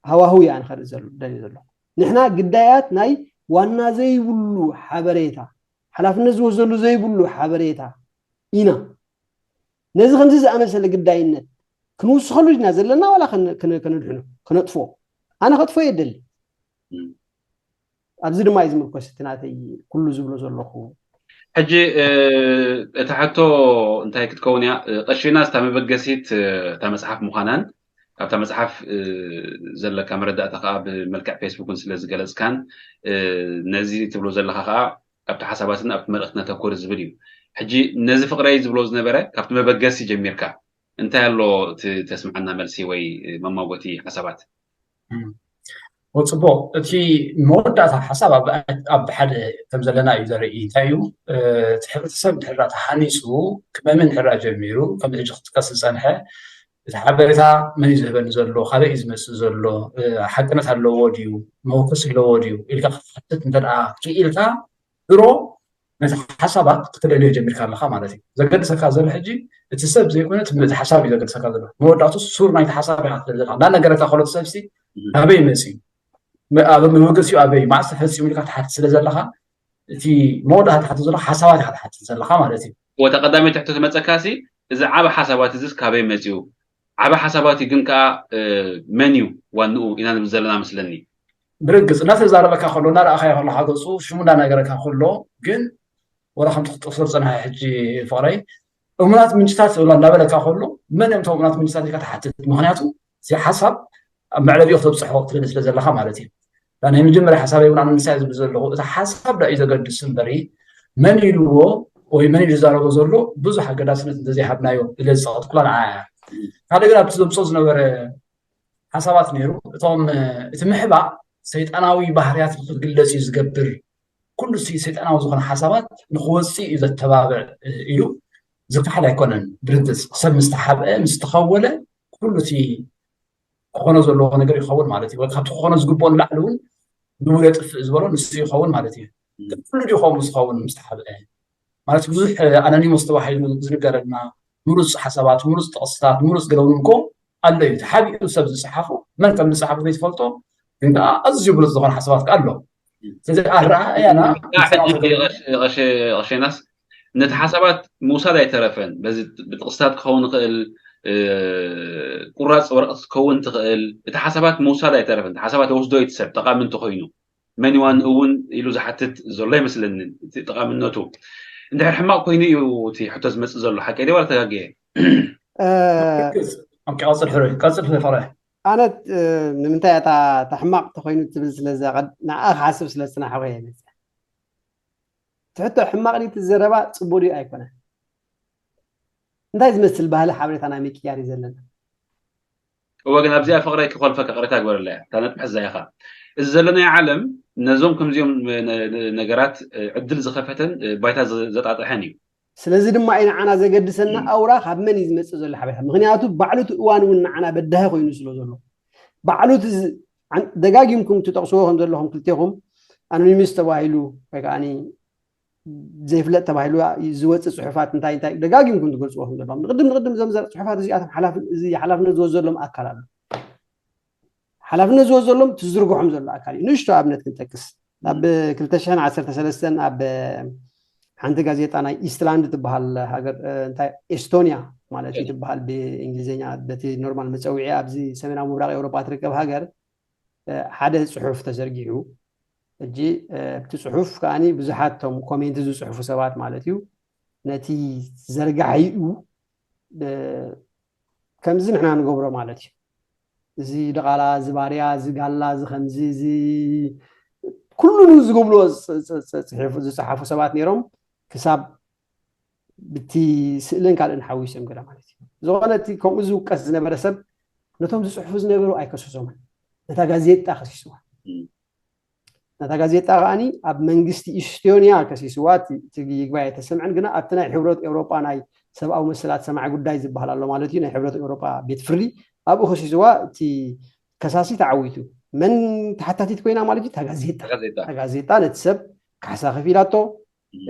ሃዋህው እየ ኣነ ከርኢ ዘሎ፣ ደልየ ዘለኹ። ንሕና ግዳያት ናይ ዋና ዘይብሉ ሓበሬታ፣ ሓላፍነት ዝወስደሉ ዘይብሉ ሓበሬታ ኢና። ነዚ ከምዚ ዝኣመሰለ ግዳይነት ክንውስኸሉ ዲና ዘለና ዋላ ከን-፣ ከን-፣ ከነድሕኖ፣ ከነጥፍኦ? ኣነ ከጥፍኦ እየ ደሊ። እም። ኣብዚ ድማ እዩ ዝምርኮስ እቲ ናተይ ኩሉ ዝብሎ ዘለኹ። ሕጂ፣ እ፣ እታ ሕቶ እንታይ ክትከውን እያ? እ፣ ቀሺና፣ እታ መበገሲት፣ እ፣ እታ መጽሓፍ ምዃናን፣ ኣብታ መጽሓፍ፣ እ፣ ዘለካ መረዳእታ ከኣ ብመልክዕ ፌስቡክን ስለ ዝገለጽካን፣ እ፣ ነዚ ትብሎ ዘለኻ ከኣ ኣብቲ ሓሳባትን ኣብቲ መልእኽቲ ነተኩር ዝብል እዩ። ሕጂ ነዚ ፍቕረይ ዝብሎ ዝነበረ ካብቲ መበገሲ ጀሚርካ እንታይ ኣሎ እቲ ተስምዓና መልሲ ወይ መማጎቲ ሓሳባት? እም። ኦ፣ ጽቡቕ። እቲ መወዳእታ ሓሳብ ኣብ፣ ኣብ ሓደ ከም ዘለና እዩ ዘርኢ። እንታይ እዩ? እ፣ እቲ ሕብረተሰብ እንድሕር ደኣ ተሃኒጹ፣ ክመሚ እንድሕር ደኣ ጀሚሩ፣ ከም ሕጂ ክጥቀስ ዝጸንሐ፣ እቲ ሓበሬታ መን እዩ ዝህበኒ ዘሎ? ካበይ እዩ ዝመጽእ ዘሎ? እ፣ ሓቅነት ኣለዎ ድዩ? መወከሲ ኣለዎ ድዩ? ኢልካ ክትሓትት እንተ ደኣ ክኢልካ፣ ድሮ ነቲ ሓሳባት ክትደልዮ ጀሚርካ ኣለኻ ማለት እዩ። ዘገድሰካ ዘሎ ሕጂ እቲ ሰብ ዘይኮነ እቲ፣ እቲ ሓሳብ እዩ ዘገድሰካ ዘሎ። መወዳእቱ ሱር ናይቲ ሓሳብ ኢኻ ክትደሊ ዘለኻ። እንዳነገረካ ከሎ እቲ ሰብሲ እም። ካበይ መጺኡ? መ-፣ ኣብ መበገሲኡ ኣበይ? መዓስ ተፈጺሙ ኢልካ ትሓትት ስለ ዘለኻ፣ እቲ መወዳእታ ትሓትት ዘለኻ ሓሳባት ኢኻ ትሓትት ዘለኻ ማለት እዩ። ወታ ቀዳመይቲ ሕቶ ትመጸካሲ፣ እዚ ዓቢ ሓሳባት እዚስ ካበይ መጺኡ? ዓቢ ሓሳባት እዩ፣ ግን ከኣ፣ እ፣ መን እዩ ዋንኡ ኢና ንብል ዘለና መስለኒ። ብርግጽ፣ እናተዛረበካ ከሎ፣ እናረኣኻዮ ከለኻ ገጹ፣ ሽሙ እንዳነገረካ ከሎ፣ ግን ወላ ከምቲ ክትጠቕሶ ዝጸናሐ ሕጂ ፍቕረይ፣ እሙናት ምንጭታት ወላ እንዳበለካ ከሎ፣ መን እዮም እቶም እሙናት ምንጭታት ኢልካ ትሓትት። ምኽንያቱ፣ እዚ ሓሳብ ኣብ መዕለቢኡ ክተብጽሖ ትደሊ ስለ ዘለኻ ማለት እዩ። እታ ናይ መጀመርያ ሓሳበይ እውን ኣነ ንሳይ ዝብል ዘለኹ፣ እቲ ሓሳብ ዳ እዩ ዘገድስ እምበሪ፣ መን ኢልዎ ወይ መን እዩ ዝዛረቦ ዘሎ ብዙሕ ኣገዳስነት እንተዘይሃብናዮ ኢለ ዝጸቐጥኩላ ንዓ እያ። ካልእ ግን ኣብቲ ዘምጽኦ ዝነበረ ሓሳባት ነይሩ። እቶም፣ እቲ ምሕባእ ሰይጣናዊ ባህርያት ንኽግለጽ እዩ ዝገብር። ኩሉ ሲ-፣ ሰይጣናዊ ዝኾነ ሓሳባት ንኽወጽእ እዩ ዘተባብዕ ኢሉ ዝከሓድ ኣይኮነን። ብርግጽ ሰብ ምስ ተሓብአ፣ ምስ ተኸወለ፣ ኩሉ እቲ ክኾኖ ዘለዎ ነገር ይኸውን ማለት እዩ። ወይ ካብቲ ክኾኖ ዝግብኦ ንላዕሊ እውን ንቡር የጥፍእ ዝበሎ ንሱ ይኸውን ማለት እዩ። ግን ኩሉ ድዩ ከምኡ ዝኸውን ምስ ተሓብአ? ማለት ብዙሕ ኣናኒሞስ ተባሂሉ ዝንገረልና ምሩፅ ሓሳባት፣ ምሩፅ ጥቕስታት፣ ምሩፅ ገለ እውን እኮ ኣሎ እዩ። ተሓቢኡ ሰብ ዝፀሓፎ መን ከም ዝፀሓፎ ዘይትፈልጦ፣ ግን ከዓ ኣዝዩ ብሉፅ ዝኾነ ሓሳባት ከዓ ኣሎ። ስለዚ ኣረኣእያና ሕጂ ቀሺ-፣ ቀሼናስ ነቲ ሓሳባት ምውሳድ ኣይተረፈን፣ በዚ ብጥቕስታት ክኸውን ይኽእል፣ ቁራፅ ወረቐት ክትከውን ትኽእል። እቲ ሓሳባት ምውሳድ ኣይተረፈን፣ ሓሳባት ወስዶ እቲ ሰብ ጠቓሚ እንተኮይኑ መን ይዋን እውን ኢሉ ዝሓትት ዘሎ ኣይመስለንን። እቲ ጠቓምነቱ እንድሕር ሕማቕ ኮይኑ እዩ እቲ ሕቶ ዝመፅእ ዘሎ። ሓቀይ ድየ ዋላ ተጋግየ? ቀፅል ሕሩይ ቀፅል ፍረ ኣነ ንምንታይ እታ ሕማቕ ተኮይኑ ትብል ስለዚ ንኣ ክሓስብ ስለ ዝፅናሕኩ እየ መፅእ። ትሕቶ ሕማቕ ድዩ እቲ ዘረባ ፅቡቅ ድዩ ኣይኮነን? እንታይ ዝመስል ባህሊ ሓበሬታና ምቅያር እዩ ዘለና? እወ ግን ኣብዚኣ ፍቅረይ ክኾልፈካ ቅሬታ ግበረላ እያ እታ ነጥቢ ሕዛ ኢኻ። እዚ ዘለናዮ ዓለም ነዞም ከምዚኦም ነገራት ዕድል ዝኸፈተን ባይታ ዘጣጥሐን እዩ። ስለዚ ድማ እዩ ንዓና ዘገድሰና ኣውራ ካብ መን እዩ ዝመፅእ ዘሎ ሓበሬታ። ምክንያቱ ባዕሉ እቲ እዋን እውን ንዓና በዳሂ ኮይኑ ስለ ዘሎ ባዕሉ ደጋጊምኩም ትጠቕስዎ ከም ዘለኹም ክልቴኹም ኣኖኒሚስ ተባሂሉ ወይ ከዓ ዘይፍለጥ ተባሂሉ ዝወፅእ ፅሑፋት እንታይ እንታይ ደጋጊምኩም ትገልፅዎ ከም ዘለኹም ንቅድም ንቅድም እዞም ፅሑፋት እዚኣቶም ሓላፍነት ዝወዘሎም ኣካል ኣሎ። ሓላፍነት ዝወዘሎም ትዝርግሖም ዘሎ ኣካል እዩ። ንእሽቶ ኣብነት ክንጠቅስ ኣብ ክልተ ሽሕን ዓሰርተ ሰለስተን ኣብ ሓንቲ ጋዜጣ ናይ ኢስትላንድ ትበሃል ሃገር እንታይ ኤስቶኒያ ማለት እዩ ትበሃል ብእንግሊዝኛ በቲ ኖርማል መፀውዒ ኣብዚ ሰሜናዊ ምብራቅ ኤውሮጳ ትርከብ ሃገር ሓደ ፅሑፍ ተዘርጊሑ። ሕጂ እቲ ፅሑፍ ከዓኒ ብዙሓት ቶም ኮሜንት ዝፅሕፉ ሰባት ማለት እዩ ነቲ ዘርጋሒኡ ከምዚ ንሕና ንገብሮ ማለት እዩ። እዚ ድቓላ፣ እዚ ባርያ፣ እዚ ጋላ፣ እዚ ከምዚ፣ እዚ ኩሉ ዝገብርዎ ዝፀሓፉ ሰባት ነይሮም ክሳብ ብቲ ስእልን ካልእን ሓዊሶም ገለ ማለት እዩ። ዝኾነ እቲ ከምኡ ዝውቀስ ዝነበረ ሰብ ነቶም ዝፅሕፉ ዝነበሩ ኣይከሰሶምን። ነታ ጋዜጣ ከሲስዋ። ነታ ጋዜጣ ከዓኒ ኣብ መንግስቲ ኢስቶኒያ ከሲስዋ። እቲ ይግባይ ኣይተሰምዐን፣ ግና ኣብቲ ናይ ሕብረት ኤውሮጳ ናይ ሰብኣዊ መሰላት ሰማዒ ጉዳይ ዝበሃል ኣሎ ማለት እዩ፣ ናይ ሕብረት ኤውሮጳ ቤት ፍርዲ ኣብኡ ከሲስዋ። እቲ ከሳሲ ተዓዊቱ። መን ተሓታቲት ኮይና ማለት እዩ? እታ ጋዜጣ። እታ ጋዜጣ ነቲ ሰብ ካሕሳ ከፊላቶ፣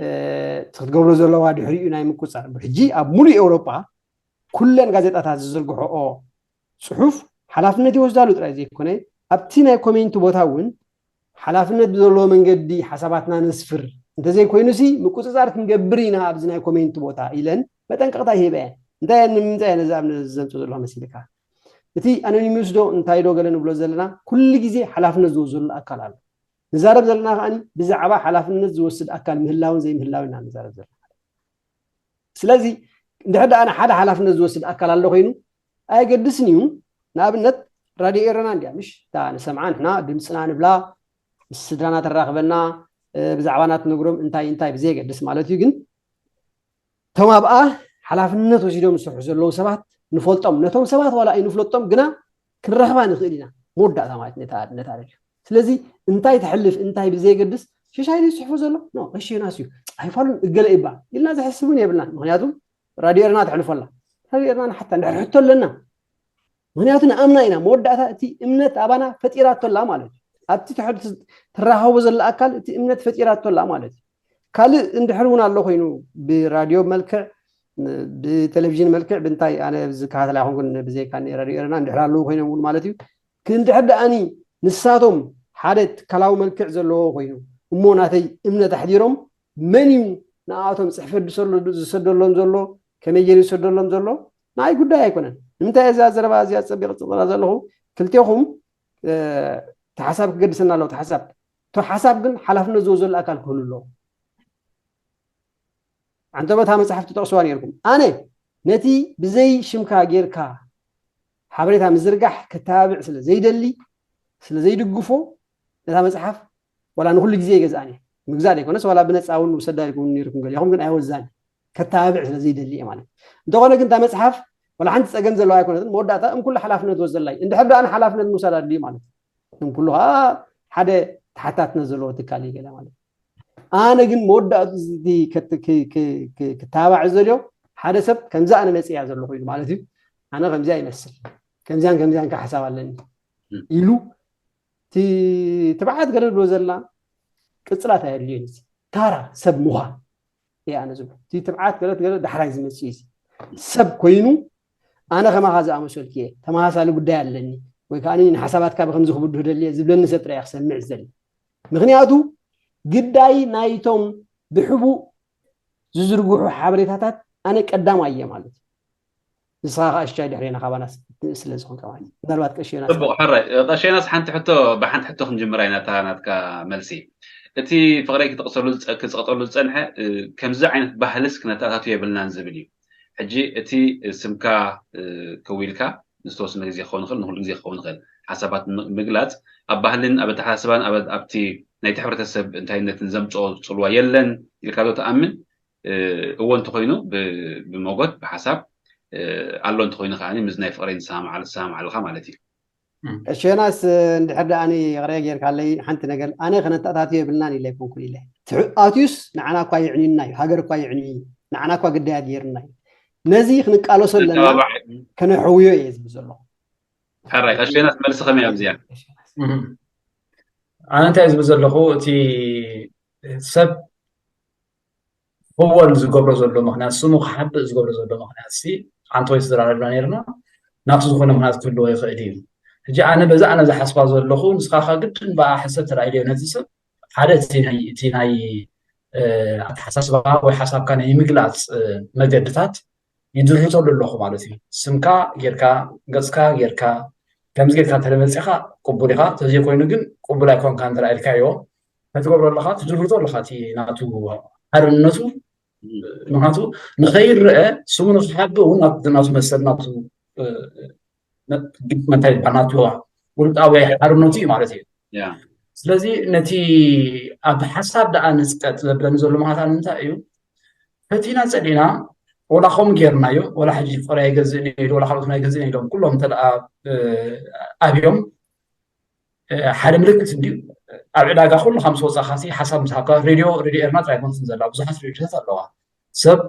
ክትገብሮ ዘለዋ ድሕሪኡ ናይ ምቁፃር። ሕጂ ኣብ ሙሉእ ኤውሮጳ ኩለን ጋዜጣታት ዝዝርግሕኦ ፅሑፍ ሓላፍነት ይወስዳሉ ጥራይ ዘይኮነ ኣብቲ ናይ ኮሜንት ቦታ እውን ሓላፍነት ብዘለዎ መንገዲ ሓሳባትና ነስፍር፣ እንተዘይኮይኑሲ ምቁፅፃር ክንገብር ኢና ኣብዚ ናይ ኮሜንት ቦታ ኢለን መጠንቀቕታ ይህባ እየን። እንታይ እየን ንምንታይ እየን ነዚ ኣብነት ዘምፅኦ ዘለዋ መሲልካ? እቲ ኣኖኒሚስ ዶ እንታይ ዶ ገለ ንብሎ ዘለና ኩሉ ግዜ ሓላፍነት ዝወስደሉ ኣካል ኣሎ። ንዛረብ ዘለና ከዓኒ ብዛዕባ ሓላፍነት ዝወስድ ኣካል ምህላውን ዘይምህላውን ኢና ንዛረብ ዘለና። ስለዚ እንድሕር ደኣ ሓደ ሓላፍነት ዝወስድ ኣካል ኣሎ ኮይኑ ኣየገድስን እዩ። ንኣብነት ራድዮ ኤረና እንዲያ ምሽ እታ ንሰምዓ ንሕና ድምፅና ንብላ ምስ ስድራና ተራኽበና ብዛዕባና ትነግሮም እንታይ እንታይ ብዘየገድስ ማለት እዩ። ግን እቶም ኣብኣ ሓላፍነት ወሲዶም ዝሰርሑ ዘለዉ ሰባት ንፈልጦም፣ ነቶም ሰባት ዋላ ኣይንፍለጦም ግና ክንረኽባ ንኽእል ኢና። መወዳእታ ማለት ነታ ነታ ሬድዮ። ስለዚ እንታይ ተሕልፍ እንታይ ብዘየገድስ ሽሻይ ድዩ ዝፅሕፎ ዘሎ? ኖ፣ ቀሺ ዮናስ እዩ። ኣይፋሉን እገለ ይባል ኢልና ዘሕስብ እውን የብልናን። ምክንያቱ ራድዮ ኤርና ተሕልፎ ኣላ። ራድዮ ኤርና ንሓታ እንድሕር ሕቶ ኣለና። ምክንያቱ ንኣምና ኢና። መወዳእታ እቲ እምነት ኣባና ፈጢራቶ ኣላ ማለት እዩ። ኣብቲ ትራኸቦ ዘላ ኣካል እቲ እምነት ፈጢራቶ ኣላ ማለት እዩ። ካልእ እንድሕር እውን ኣሎ ኮይኑ ብራድዮ መልክዕ ብቴሌቪዥን መልክዕ ብንታይ ኣነ ዝከታተል ኣይኮንኩን ብዘይካ ራድዮ ኤረና እንድሕር ኣለዉ ኮይኖም እውን ማለት እዩ። ክንድሕር ደኣኒ ንሳቶም ሓደ ትካላዊ መልክዕ ዘለዎ ኮይኑ እሞ ናተይ እምነት ኣሕዲሮም መን እዩ ንኣቶም ፅሕፈት ዝሰደሎም ዘሎ ከመይ ገይሩ ዝሰደሎም ዘሎ ናይ ጉዳይ ኣይኮነን። ንምንታይ እዛ ዘረባ እዚኣ ፀቢቕ ፅቕራ ዘለኹ ክልቴኹም እቲ ሓሳብ ክገድሰና ኣለዎ። ሓሳብ እቲ ሓሳብ ግን ሓላፍነት ዝወዘሉ ኣካል ክህሉ ኣለዎ። ኣንተ በታ መፅሓፍ ትጠቕስዋ ነርኩም ኣነ ነቲ ብዘይ ሽምካ ጌርካ ሓበሬታ ምዝርጋሕ ክተባብዕ ስለ ዘይደሊ ስለ ዘይድግፎ ነታ መፅሓፍ ዋላ ንኩሉ ግዜ ይገዝኣን እየ። ምግዛእ ዘይኮነስ ዋላ ብነፃ እውን ውሰዳ ኢልኩም ነርኩም ገሊኹም ግን ኣይወዛን ከተባብዕ ስለ ዘይደሊ እየ ማለት። እንተኾነ ግን እታ መፅሓፍ ዋላ ሓንቲ ፀገም ዘለዋ ኣይኮነትን። መወዳእታ እም ኩሉ ሓላፍነት ወዘላይ እንድሕር ደኣ ሓላፍነት ምውሳድ ኣድልዩ ማለት እዩ። እም ኩሉ ከዓ ሓደ ተሓታትነት ዘለዎ ትካል እዩ ገለ ማለት። ኣነ ግን መወዳእቱ ክተባባዕ ዘልዮ ሓደ ሰብ ከምዚ ኣነ መፅያ ዘሎ ኮይኑ ማለት እዩ። ኣነ ከምዚኣ ይመስል ከምዚያን ከምዚያን ከዓ ሓሳብ ኣለኒ ኢሉ ትብዓት ገለ ድሎ ዘላ ቅፅላት ኣየድልዮን እዩ። ታራ ሰብ ምዃን እየ ኣነ ዝብሎ። እቲ ትብዓት ገለ ገለ ዳሕራይ ዝመፅእ እዩ። ሰብ ኮይኑ ኣነ ከማኻ ዝኣመሰልኩ እየ ተመሳሳሊ ጉዳይ ኣለኒ ወይ ከዓ ንሓሳባትካ ብከምዚ ክብድሁ ደልየ ዝብለኒ ሰብ ጥራይ ክሰምዕ ዝደሊ። ምክንያቱ ግዳይ ናይቶም ብሕቡእ ዝዝርግሑ ሓበሬታታት ኣነ ቀዳማይ እየ ማለት እዩ። ንስኻ ከዓ እሻይ ድሕሬና ካባና ትንእስ ስለ ዝኾንካ ማለት እዩ። ምናልባት ቀሺ ዮናስ ጽቡቕ። ሕራይ ቀሺ ዮናስ፣ ሓንቲ ሕቶ፣ ብሓንቲ ሕቶ ክንጅምራ ኢና እታ ናትካ መልሲ። እቲ ፍቕረይ ክጠቕሰሉ ዝጸ- ክጸቕጠሉ ዝጸንሐ እ፣ ከምዚ ዓይነት ባህልስ ክነተኣታቱ የብልናን ዝብል እዩ። ሕጂ እቲ እ፣ ስምካ እ፣ ከዊልካ ንዝተወሰነ ግዜ ክኸውን ይኽእል፣ ንኹሉ ግዜ ክኸውን ይኽእል፣ ሓሳባት ም- ምግላጽ ኣብ ባህልን ኣብ ኣተሓሳስባን ኣብ ኣብቲ ናይቲ ሕብረተሰብ እንታይነትን ዘምጽኦ ጽልዋ የለን ኢልካ ዶ ትኣምን? እ፣ እዎ እንተኾይኑ ብ- ብመጎት ብሓሳብ እ፣ ኣሎ እንተኾይኑ ከኣ ምስ ናይ ፍቕረይ ንሰማማዓል ዝሰማማዓልካ ማለት እዩ። ቀሺ ዮናስ፣ እንድሕር ደኣ ኣነ ይቕረ ጌርካለይ ሓንቲ ነገር፣ ኣነ ከነተኣታትዮ የብልናን ኢለ ኣይኮንኩን ኢለ። ትሕ- ኣትዩስ ንዓና እኳ ይዕንዩና እዩ፣ ሃገር እኳ ይዕንዩ እዩ፣ ንዓና እኳ ግዳያት ገይሩና እዩ። ነዚ ክንቃለሶ ኣለና፣ ነተባባዕ ከነሕውዮ እየ ዝብል ዘለኹ። ሕራይ ቀሺ ዮናስ፣ መልሲ ከመይ ኣብዚኣ? ኣነ እንታይ ዝብል ዘለኹ፣ እቲ ሰብ ክወል ዝገብሮ ዘሎ ምኽንያት፣ ስሙ ክሓብእ ዝገብሮ ዘሎ ምኽንያት ሲ ሓንቲ ወይ ተዘራረብና ነርና፣ ናቱ ዝኾነ ምኽንያት ክህልዎ ይኽእል እዩ። ሕጂ ኣነ በዛ ኣነ ዝሓስባ ዘለኹ፣ ንስኻ ከ ግድን ብኣ ሕሰብ ተላኢልዮ ነቲ ሰብ ሓደ እቲ ናይ እቲ ናይ ኣተሓሳስባ ወይ ሓሳብካ ናይ ምግላፅ መገድታት ይድርተሉ ኣለኹ ማለት እዩ። ስምካ ጌርካ፣ ገፅካ ጌርካ፣ ከምዚ ጌርካ እንተደመፂኻ ቅቡል ኢኻ፣ ተዘይኮይኑ ግን ቅቡል ኣይኮንካ እንተ ኢልካዮ፣ ከትገብሮ ኣለኻ፣ ትድርቶ ኣለኻ እቲ ናቱ ሓርነቱ። ምክንያቱ ንኸይረአ፣ ስሙ ንክሓብ እውን ናቱ መሰል፣ ናቱ መታይ ይበሃል፣ ናቱ ውልቃዊ ሓርነቱ እዩ ማለት እዩ። ስለዚ ነቲ ኣብ ሓሳብ ደኣ ንፅቀጥ ዘብለኒ ዘሎ ምክንያት ንምንታይ እዩ? ፈቲና ፀሊእና፣ ወላ ከምኡ ጌርናዮ፣ ወላ ሕጂ ፍቕሪ ኣይገዝእን ኢሉ፣ ወላ ካልኦት ኣይገዝእን ኢሎም ኩሎም እንተ ኣብዮም፣ ሓደ ምልክት እንድዩ። ኣብ ዕዳጋ ኩሉ ከም ዝወፃእካ ሲ ሓሳብ ምስ ሃብካ፣ ሬድዮ ሬድዮ ኤርና ጥራይ ኮንትን ዘላ፣ ብዙሓት ሬድዮታት ኣለዋ። ሰብ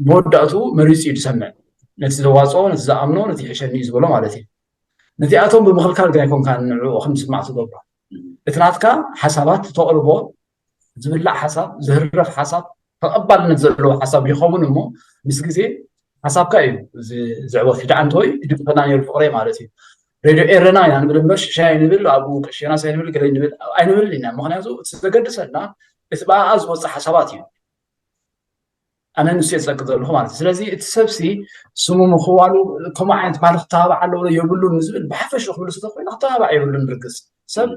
መወዳእቱ መሪፁ እዩ ዝሰምዕ፣ ነቲ ዘዋፅኦ፣ ነቲ ዝኣምኖ፣ ነቲ ይሕሸኒ እዩ ዝበሎ ማለት እዩ። ነዚኣቶም ብምኽልካል ግን ኣይኮንካ ንዕኡ ከም ዝስማዕ ትገብሮ። እቲ ናትካ ሓሳባት ተቕርቦ፣ ዝብላዕ ሓሳብ፣ ዝህረፍ ሓሳብ፣ ተቐባልነት ዘለዎ ሓሳብ ይኸውን እሞ፣ ምስ ግዜ ሓሳብካ እዩ ዝዕወት። ሕጂ ኣንተ ወይ ድግፈና ነይሩ ፍቕረይ ማለት እዩ። ሬድዮ ኤረና ኢና ንብል እምበር ሽሻይ ንብል፣ ኣብኡ ቀሸና ሳይ ንብል፣ ገለ ንብል ኣይንብል ኢና። ምክንያቱ እቲ ዘገድሰና እቲ ብኣኣ ዝወፅእ ሓሳባት እዩ። ኣነ ንሱ የፀቅጥ ዘለኹ ማለት እዩ። ስለዚ እቲ ሰብሲ ስሙ ምኽዋሉ፣ ከምኡ ዓይነት ባህሊ ክተባባዕ ኣለዎ ዶ የብሉን ንዝብል ብሓፈሽ ክብሉ ዝተኮይኑ ክተባባዕ የብሉን። ርግፅ ሰብ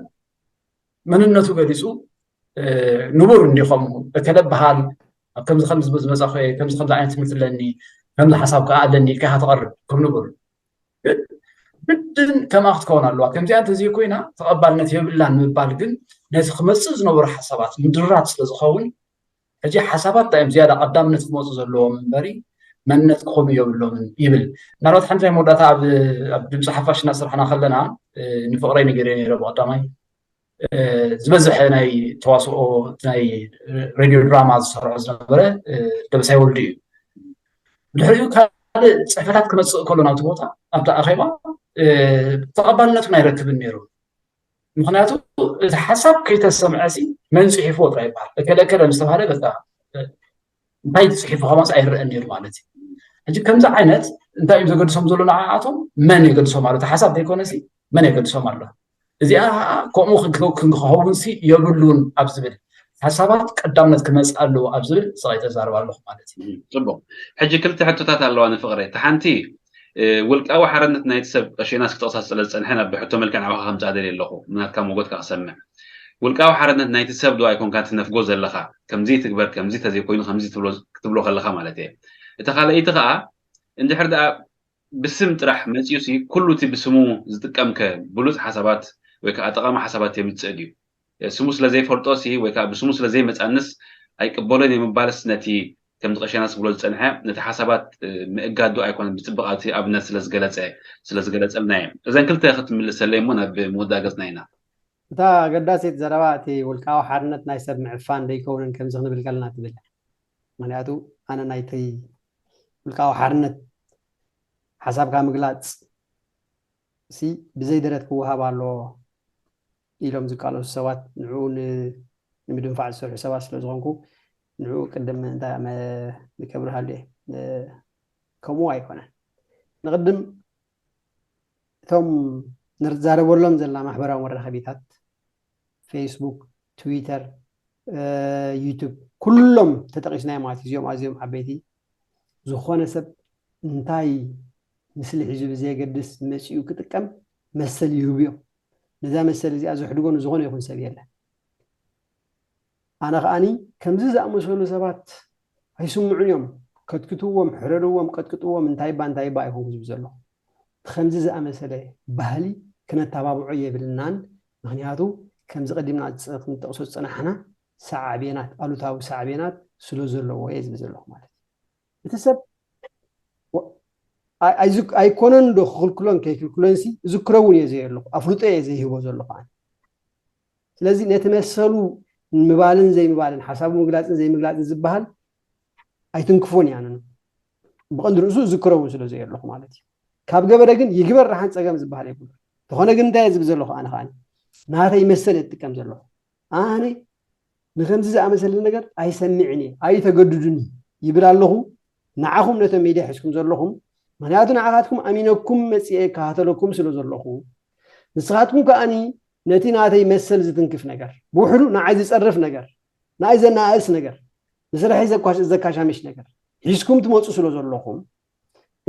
መንነቱ ገሊፁ ንቡር እንዲኾም እከለ በሃል ኣብ ከምዚ ከምዚ ዝመፃኹ እየ፣ ከምዚ ከምዚ ዓይነት ትምህርቲ ኣለኒ፣ ከምዚ ሓሳብ ከዓ ኣለኒ ኢልካ ኢኻ ተቐርብ ከም ንቡር። ግን ግድን ከምኣ ክትከውን ኣለዋ። ከምዚኣ እንተዘይኮይና ተቐባልነት የብላን ምባል ግን ነቲ ክመፅእ ዝነበሩ ሓሳባት ምድራት ስለ ዝኸውን ሕጂ ሓሳባት እንታይ እዮም ዝያዳ ቀዳምነት ክመፁ ዘለዎም እምበሪ መንነት ክኾኑ የብሎምን ይብል። ምናልባት ሓንቲ ናይ መወዳእታ ኣብ ኣብ ድምፂ ሓፋሽ እናሰርሕና ከለና ንፍቕረይ ነጊረ ነይረ ብቐዳማይ ዝበዝሐ ናይ ተዋስኦ ናይ ሬድዮ ድራማ ዝሰርዖ ዝነበረ ደበሳይ ወልዱ እዩ። ድሕሪኡ ካልእ ፅሕፈታት ክመፅእ ከሎ ናብቲ ቦታ ኣብቲ ኣኼባ ተቐባልነት እውን ኣይረክብን ነይሩ። ምክንያቱ እቲ ሓሳብ ከይተሰምዐ ሲ መን ፅሒፍዎ ጥራይ ይበሃል። እከለ እከለ ምስ ተባሃለ በቃ እንታይ ፅሒፉ ከማስ ኣይረአን ነይሩ ማለት እዩ። ሕጂ ከምዚ ዓይነት እንታይ እዮም ዘገድሶም ዘሎ ንዓኣቶም? መን የገድሶም ኣሎ? እቲ ሓሳብ ዘይኮነ ሲ መን የገድሶም ኣሎ? እዚኣ ከምኡ ክንክኸውን ሲ የብሉን ኣብ ዝብል ሓሳባት ቀዳምነት ክመፅእ ኣለዎ ኣብ ዝብል ስቕ ተዛርብ ኣለኹ ማለት እዩ። ፅቡቕ። ሕጂ ክልተ ሕቶታት ኣለዋ ንፍቕረ። እቲ ሓንቲ ውልቃዊ ሓርነት ናይቲ ሰብ ቀሺ ዮናስ ክጠቕሳ ስለ ዝፀንሐ ናብ ብሕቶ መልክዕ ናባኻ ከምፅኣ ደልየ ኣለኹ፣ ናትካ ሞጎት ከዓ ክሰምዕ። ውልቃዊ ሓርነት ናይቲ ሰብ ዶ ኣይኮንካ ትነፍጎ ዘለኻ? ከምዚ ትግበር፣ ከምዚ ተዘይኮይኑ ከምዚ ክትብሎ ከለኻ ማለት እየ። እታ ካልኣይቲ ከዓ እንድሕር ደኣ ብስም ጥራሕ መፂኡ ሲ ኩሉ እቲ ብስሙ ዝጥቀምከ ብሉፅ ሓሳባት ወይ ከዓ ጠቓሚ ሓሳባት የምፅእ ድዩ? ስሙ ስለ ዘይፈልጦ ሲ ወይ ከዓ ብስሙ ስለ ዘይመፃንስ ኣይቅበሎን እየ ምባልስ ነቲ ከምዚ ቀሺ ዮናስ ዝብሎ ዝፀንሐ ነቲ ሓሳባት ምእጋዱ ኣይኮነን፣ ብፅብቕ ኣብቲ ኣብነት ስለ ዝገለፀ ስለ ዝገለፀልና እየ። እዘን ክልተ ክትምልሰለይ እሞ ናብ ምውዳእ ገፅና ኢና። እታ ኣገዳሲት ዘረባ እቲ ውልቃዊ ሓርነት ናይ ሰብ ምዕፋን ደይከውንን ከምዚ ክንብል ከለና ትብል። ምክንያቱ ኣነ ናይተይ ውልቃዊ ሓርነት ሓሳብካ ምግላፅ ሲ ብዘይ ደረት ክወሃብ ኣለዎ ኢሎም ዝቃለሱ ሰባት ንዕኡ ንምድንፋዕ ዝሰርሑ ሰባት ስለ ዝኾንኩ ንዕኡ ቅድም እንታይ ከብርሃሉ እየ። ከምኡ ኣይኮነን። ንቅድም እቶም ንዛረበሎም ዘለና ማሕበራዊ መራኸቢታት ፌስቡክ፣ ትዊተር፣ ዩቱብ ኩሎም ተጠቂስናዮም ማለት እዩ። እዚኦም ኣዝዮም ዓበይቲ ዝኾነ ሰብ እንታይ ምስሊ ሒዙ ብዘየገድስ መፂኡ ክጥቀም መሰል ይህቡ እዮም። ነዛ መሰል እዚኣ ዘሕድጎ ንዝኾነ ይኹን ሰብ የለን። ኣነ ከዓኒ ከምዚ ዝኣመሰሉ ሰባት ኣይስምዑን እዮም። ከትክትዎም፣ ሕረድዎም፣ ቀጥቅጥዎም፣ እንታይ ባ እንታይ ባ ኣይኮንኩ ዝብል ዘለኹ። ከምዚ ዝኣመሰለ ባህሊ ክነተባብዖ የብልናን። ምክንያቱ ከምዚ ቀዲምና ክንጠቕሶ ዝፀናሕና ሳዕቤናት፣ ኣሉታዊ ሳዕቤናት ስለ ዘለዎ እየ ዝብል ዘለኹ ማለት እዩ። እቲ ሰብ ኣይኮነን ዶ ክክልክሎን ከይክልክሎን ሲ ዝክረውን እየ ዘየ ኣለኹ ኣፍልጦ እየ ዘይህቦ ዘለኹ ኣነ። ስለዚ ነቲ መሰሉ ምባልን ዘይምባልን ሓሳቡ ምግላፅን ዘይምግላፅን ዝበሃል ኣይትንክፎን እያ። ብቐንዲ ርእሱ ዝክረውን ስለ ዘየ ኣለኹ ማለት እዩ። ካብ ገበረ ግን ይግበር ረሓን ፀገም ዝበሃል የብሉ። ተኾነ ግን እንታይ ዝብ ዘለኹ ኣነ ከዓኒ ናተይ መሰል እየ ዝጥቀም ዘለኹ። ኣነ ንከምዚ ዝኣመሰለ ነገር ኣይሰምዕን እየ ኣይተገድዱኒ ይብል ኣለኹ። ንዓኹም ነቶም ሜድያ ሒዝኩም ዘለኹም፣ ምክንያቱ ንዓኻትኩም ኣሚነኩም መፅአ ክከታተለኩም ስለ ዘለኹ፣ ንስኻትኩም ከኣኒ ነቲ ናተይ መሰል ዝትንክፍ ነገር፣ ብውሕዱ ንዓይ ዝፀርፍ ነገር፣ ንዓይ ዘነኣእስ ነገር፣ ንስርሐይ ዘካሻምሽ ነገር ሒዝኩም ትመፁ ስለ ዘለኹም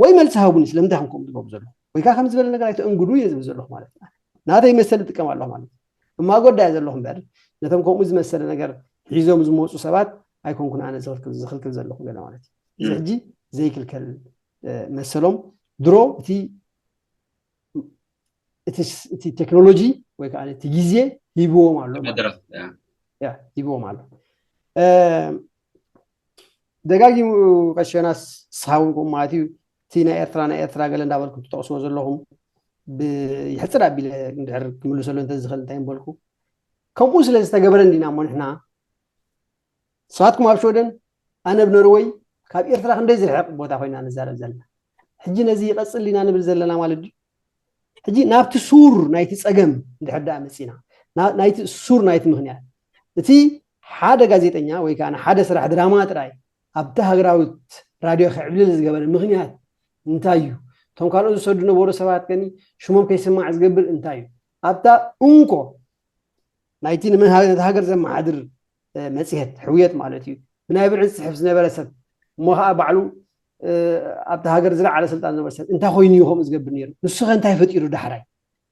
ወይ መልሲ ሃቡኒ። ስለምንታይ ከም ከምኡ ዝገብሩ ዘለኹ ወይ ከዓ ከም ዝበለ ነገር ኣይተእንግዱ እየ ዝብል ዘለኹ ማለት እዩ። ናተይ መሰል እጥቀም ኣለኹ ማለት እዩ። እማጎዳ እየ ዘለኹ እምበር ነቶም ከምኡ ዝመሰለ ነገር ሒዞም ዝመፁ ሰባት ኣይኮንኩን ኣነ ዝኽልክል ዘለኹ ገለ ማለት እዩ። እዚ ሕጂ ዘይክልከል መሰሎም ድሮ እቲ እቲ ቴክኖሎጂ ወይ ከዓ እቲ ግዜ ሂብዎም ኣሎ ማለት እዩ። ያ ሂብዎም ኣሎ። ደጋጊሙ ቀሸናስ ስሓውን ከምኡ ማለት እዩ። እቲ ናይ ኤርትራ ናይ ኤርትራ ገለ እንዳበልኩም ትጠቕስዎ ዘለኹም ይሕፅር ኣቢለ እንድሕር ክምልሰሉ እንተዝኽእል እንታይ ምበልኩ። ከምኡ ስለ ዝተገበረ እንዲና እሞ ንሕና ንስኻትኩም ኣብ ሽወደን ኣነ ኣብ ኖርወይ ካብ ኤርትራ ክንደይ ዝርሕቕ ቦታ ኮይና ንዛረብ ዘለና። ሕጂ ነዚ ይቐፅል ኢና ንብል ዘለና ማለት ድዩ? ሕጂ ናብቲ ሱር ናይቲ ፀገም እንድሕር ደኣ መፂና ናይቲ ሱር ናይቲ ምክንያት እቲ ሓደ ጋዜጠኛ ወይ ከዓ ሓደ ስራሕ ድራማ ጥራይ ኣብቲ ሃገራዊት ራድዮ ክዕብልል ዝገበረ ምክንያት እንታይ እዩ? እቶም ካልኦት ዝሰዱ ነበሩ ሰባት ከኒ ሽሞም ከይስማዕ ዝገብር እንታይ እዩ? ኣብታ እንኮ ናይቲ ነቲ ሃገር ዘመሓድር መፅሄት ሕውየት ማለት እዩ ብናይ ብርዕን ዝፅሕፍ ዝነበረ ሰብ እሞ ከዓ ባዕሉ ኣብቲ ሃገር ዝለዓለ ስልጣን ዝነበረ ሰብ እንታይ ኮይኑ እዩ ከምኡ ዝገብር ነይሩ? ንሱ ከ እንታይ ፈጢሩ ዳሕራይ?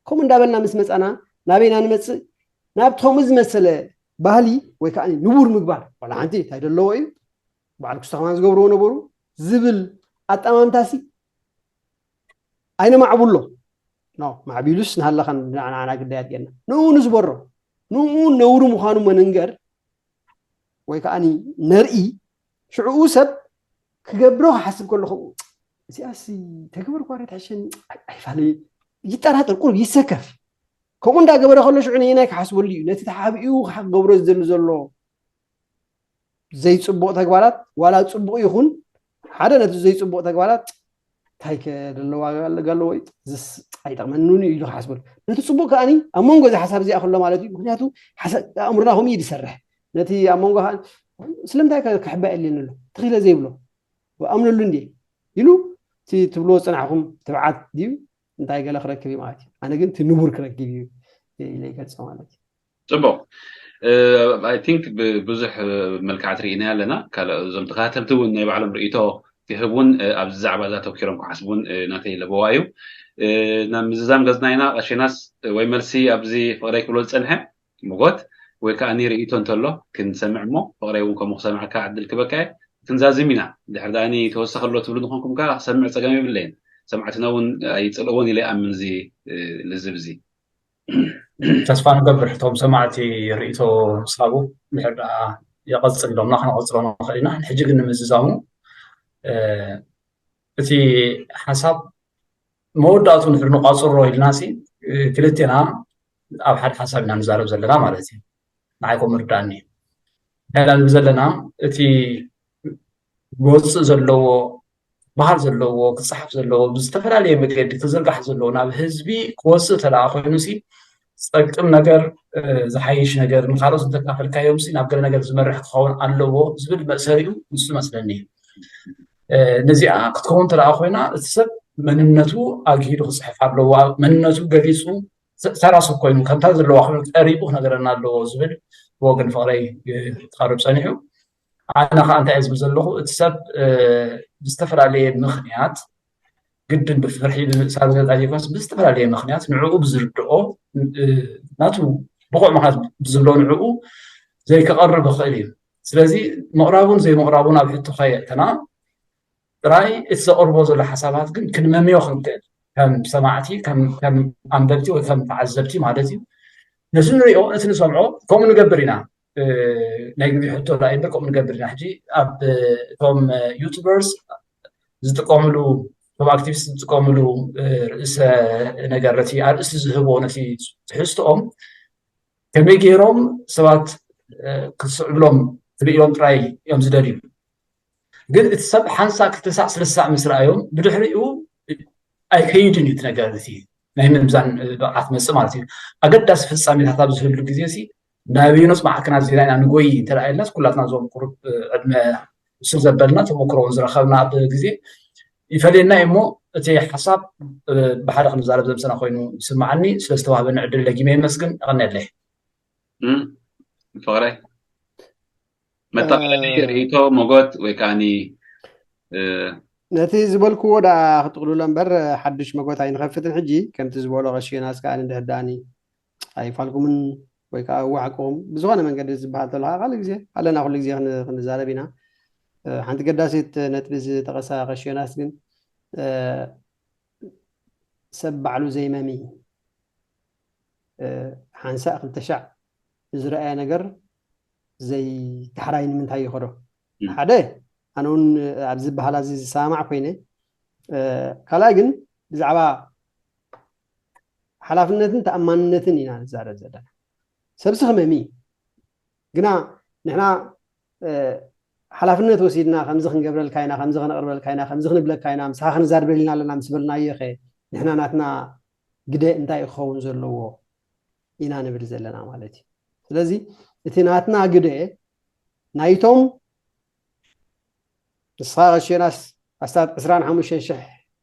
ከምኡ እንዳበልና ምስ መፃና ናበይና ንመፅእ? ናብቲ ከምኡ ዝመሰለ ባህሊ ወይ ከዓ ንቡር ምግባር ዋላ ሓንቲ እንታይ ዘለዎ እዩ ባዕሉ ክስተኸማን ዝገብርዎ ነበሩ ዝብል ኣጠማምታሲ ኣይነማዕብሎ። ማዕቢሉስ ንሃለኻን ንዓና ግዳይ ኣድገና ንኡ ንዝበሮ ንኡ ነውሪ ምዃኑ መንንገር ወይ ከዓ ነርኢ ሽዕኡ ሰብ ክገብሮ ክሓስብ ከለኹ እዚኣስ ተግበር ኳሬት ሕሸን ኣይፋለ ይጠራጠር ቁሩብ ይሰከፍ። ከምኡ እንዳገበረ ከሎ ሽዑ ነየናይ ክሓስበሉ እዩ ነቲ ተሓቢኡ ክገብሮ ዝደሊ ዘሎ ዘይፅቡቕ ተግባራት ዋላ ፅቡቕ ይኹን ሓደ ነቲ ዘይፅቡቕ ተግባራት እንታይ ከደለዋ ኣለዎ ዝስ ኣይጠቕመንን እዩ ኢሉ ክሓስበሉ ነቲ ፅቡቕ ከዓኒ ኣብ መንጎ እዚ ሓሳብ እዚኣ ከሎ ማለት እዩ። ምክንያቱ ኣእምሮና ከምኡ እዩ ዝሰርሕ። ነቲ ኣብ መንጎ ስለምንታይ ክሕባ የለን ኣሎ ትኽኢለ ዘይብሎ ኣምነሉ እንዲ ኢሉ እቲ ትብልዎ ዝፅናሕኩም ትብዓት ድዩ እንታይ ገለ ክረክብ እዩ ማለት እዩ። ኣነ ግን እቲ ንቡር ክረክብ እዩ ኢለ ይገልፆ ማለት እዩ። ፅቡቅ I think ብብዙሕ መልክዓት ርኢና ኣለና። ካልእ እዞም ተከታተልቲ እውን ናይ ባዕሎም ርእይቶ ክህቡን ኣብዚ ዛዕባ እዛ ተኪሮም ክሓስቡን ናተይ ለበዋ እዩ። ናብ ምዝዛም ገፅና ኢና። ቀሽናስ ወይ መልሲ ኣብዚ ፍቅረይ ክብሎ ዝፀንሐ ምጎት ወይ ከዓ ርእይቶ እንተሎ ክንሰምዕ እሞ ፍቅረይ እውን ከምኡ ክሰምዐካ ዕድል ክበካ እየ። ክንዛዝም ኢና። ድሕር ዳኣኒ ተወሰኸ ኣሎ ትብሉ ንኾንኩም ከዓ ክሰምዕ ፀገም የብለይን። ሰማዕትና እውን ኣይፅልእዎን ኢለ ይኣምን እዚ ልዝብ እዚ። ተስፋ ንገብር እቶም ሰማዕቲ ርእይቶ ምስ ሃቡ ድሕር ደኣ የቐፅል ዶምና ክነቐፅሎ ንኽእል ኢና። ሕጂ ግን ንምዝዛሙ እቲ ሓሳብ መወዳእቱ ንድሕር ንቋፅሮ ኢልና ሲ ክልቴና ኣብ ሓደ ሓሳብ ኢና ንዛረብ ዘለና ማለት እዩ። ንዓይ ከምኡ ርዳእኒ። እንታይ ኢና ንብል ዘለና እቲ ክወፅእ ዘለዎ ክበሃል ዘለዎ ክፀሓፍ ዘለዎ ብዝተፈላለየ መገዲ ክዝርጋሕ ዘለዎ ናብ ህዝቢ ክወፅእ ተደኣ ኮይኑ ሲ ፀቅም ነገር ዝሓይሽ ነገር ንካልኦት እንተካፈልካዮም ሲ ናብ ገለ ነገር ዝመርሕ ክኸውን ኣለዎ ዝብል መእሰሪኡ ንሱ መስለኒ እዩ። ነዚኣ ክትከውን ተደኣ ኮይና እቲ ሰብ መንነቱ ኣግሂዱ ክፅሕፍ ኣለዎ። መንነቱ ገሊፁ ተራ ሰብ ኮይኑ ከምታ ዘለዋ ኮይኑ ቀሪቡ ክነገረና ኣለዎ ዝብል ብወገን ፍቅረይ ክቐርብ ፀኒሑ። ኣነ ከዓ እንታይ እየ ዝብል ዘለኹ፣ እቲ ሰብ ብዝተፈላለየ ምኽንያት፣ ግድን ብፍርሒ ብምእሳር ዘጣ ዘይኮነስ፣ ብዝተፈላለየ ምኽንያት ንዕኡ ብዝርድኦ፣ ናቱ ብቑዕ ምኽንያት ብዝብሎ ንዕኡ ዘይከቐርብ ይኽእል እዩ። ስለዚ ምቕራቡን ዘይምቕራቡን ኣብ ሕቶ ከየእተና፣ ጥራይ እቲ ዘቕርቦ ዘሎ ሓሳባት ግን ክንመምዮ ክንክእል፣ ከም ሰማዕቲ፣ ከም ኣንበብቲ ወይ ከም ተዓዘብቲ ማለት እዩ። ነዚ ንሪኦ፣ ነቲ ንሰምዖ፣ ከምኡ ንገብር ኢና። ናይ ግዜ ሕቶ ዳ እምበር ከምኡ ንገብር ኢና። ሕጂ ኣብ እቶም ዩቱበርስ ዝጥቀምሉ፣ እቶም ኣክቲቪስት ዝጥቀምሉ ርእሰ ነገር፣ ነቲ ኣርእስቲ ዝህቦ፣ ነቲ ትሕዝትኦም ከመይ ገይሮም ሰባት ክስዕብሎም ክርእዮም ጥራይ እዮም ዝደልዩ። ግን እቲ ሰብ ሓንሳ ክልተ ሳዕ ሰለስተ ሳዕ ምስ ረኣዮም ብድሕሪኡ ኣይከይድን እዩ እቲ ነገር፣ እቲ ናይ ምምዛን ብቕዓት መፅእ ማለት እዩ። ኣገዳሲ ፍፃሜታት ኣብ ዝህሉ ግዜ ሲ ናበይኖስ ማዕከናት ዜና ኢና ንጎይ እንተደኣ ኢልናስ፣ ኩላትና እዞም ቁሩብ ዕድመ ስር ዘበልና ተመክሮውን ዝረኸብና ኣብ ግዜ ይፈልየና እዩ። እሞ እቲ ሓሳብ ብሓደ ክንዛረብ ዘምሰና ኮይኑ ይስምዓኒ። ስለዝተዋህበኒ ዕድል ደጊመ የመስግን። የቐንየለይ። ፍቕረይ፣ መጠቓለሊ ርእይቶ፣ መጎት ወይ ከዓኒ ነቲ ዝበልክዎ ደኣ ክጥቕልሎ እምበር ሓድሽ መጎት ኣይንኸፍትን። ሕጂ ከምቲ ዝበሎ ቀሺ ዮናስ ከዓኒ እንድሕር ደኣኒ ኣይፋልኩምን ወይ ከዓ እዋሕቅኹም ብዝኾነ መንገዲ ዝበሃል ተሎ ከዓ ካልእ ግዜ ኣለና፣ ኩሉ ግዜ ክንዛረብ ኢና። ሓንቲ ገዳሲት ነጥቢ ዝጠቐሳ ቀሺ ዮናስ ግን ሰብ ባዕሉ ዘይመሚ፣ ሓንሳእ ክልተ ሻዕ ዝረኣየ ነገር ዘይታሕራይ ንምንታይ ይኸዶ? ሓደ፣ ኣነ እውን ኣብዚ ዝበሃል እዚ ዝሰማማዕ ኮይነ፣ ካልኣይ ግን ብዛዕባ ሓላፍነትን ተኣማንነትን ኢና ንዛረብ ዘለና። ሰብሲ ክመሚ እዩ። ግና ንሕና ሓላፍነት ወሲድና ከምዚ ክንገብረልካ ኢና፣ ከምዚ ክነቕርበልካ ኢና፣ ከምዚ ክንብለካ ኢና፣ ምሳኻ ክንዛርበል ኢና ኣለና ምስ በልናዮ ኸ ንሕና ናትና ግደ እንታይ ክኸውን ዘለዎ ኢና ንብል ዘለና ማለት እዩ። ስለዚ እቲ ናትና ግደ ናይቶም ንስኻ ቀሺ ዮናስ ኣስታት ዕስራን ሓሙሽተን ሽሕ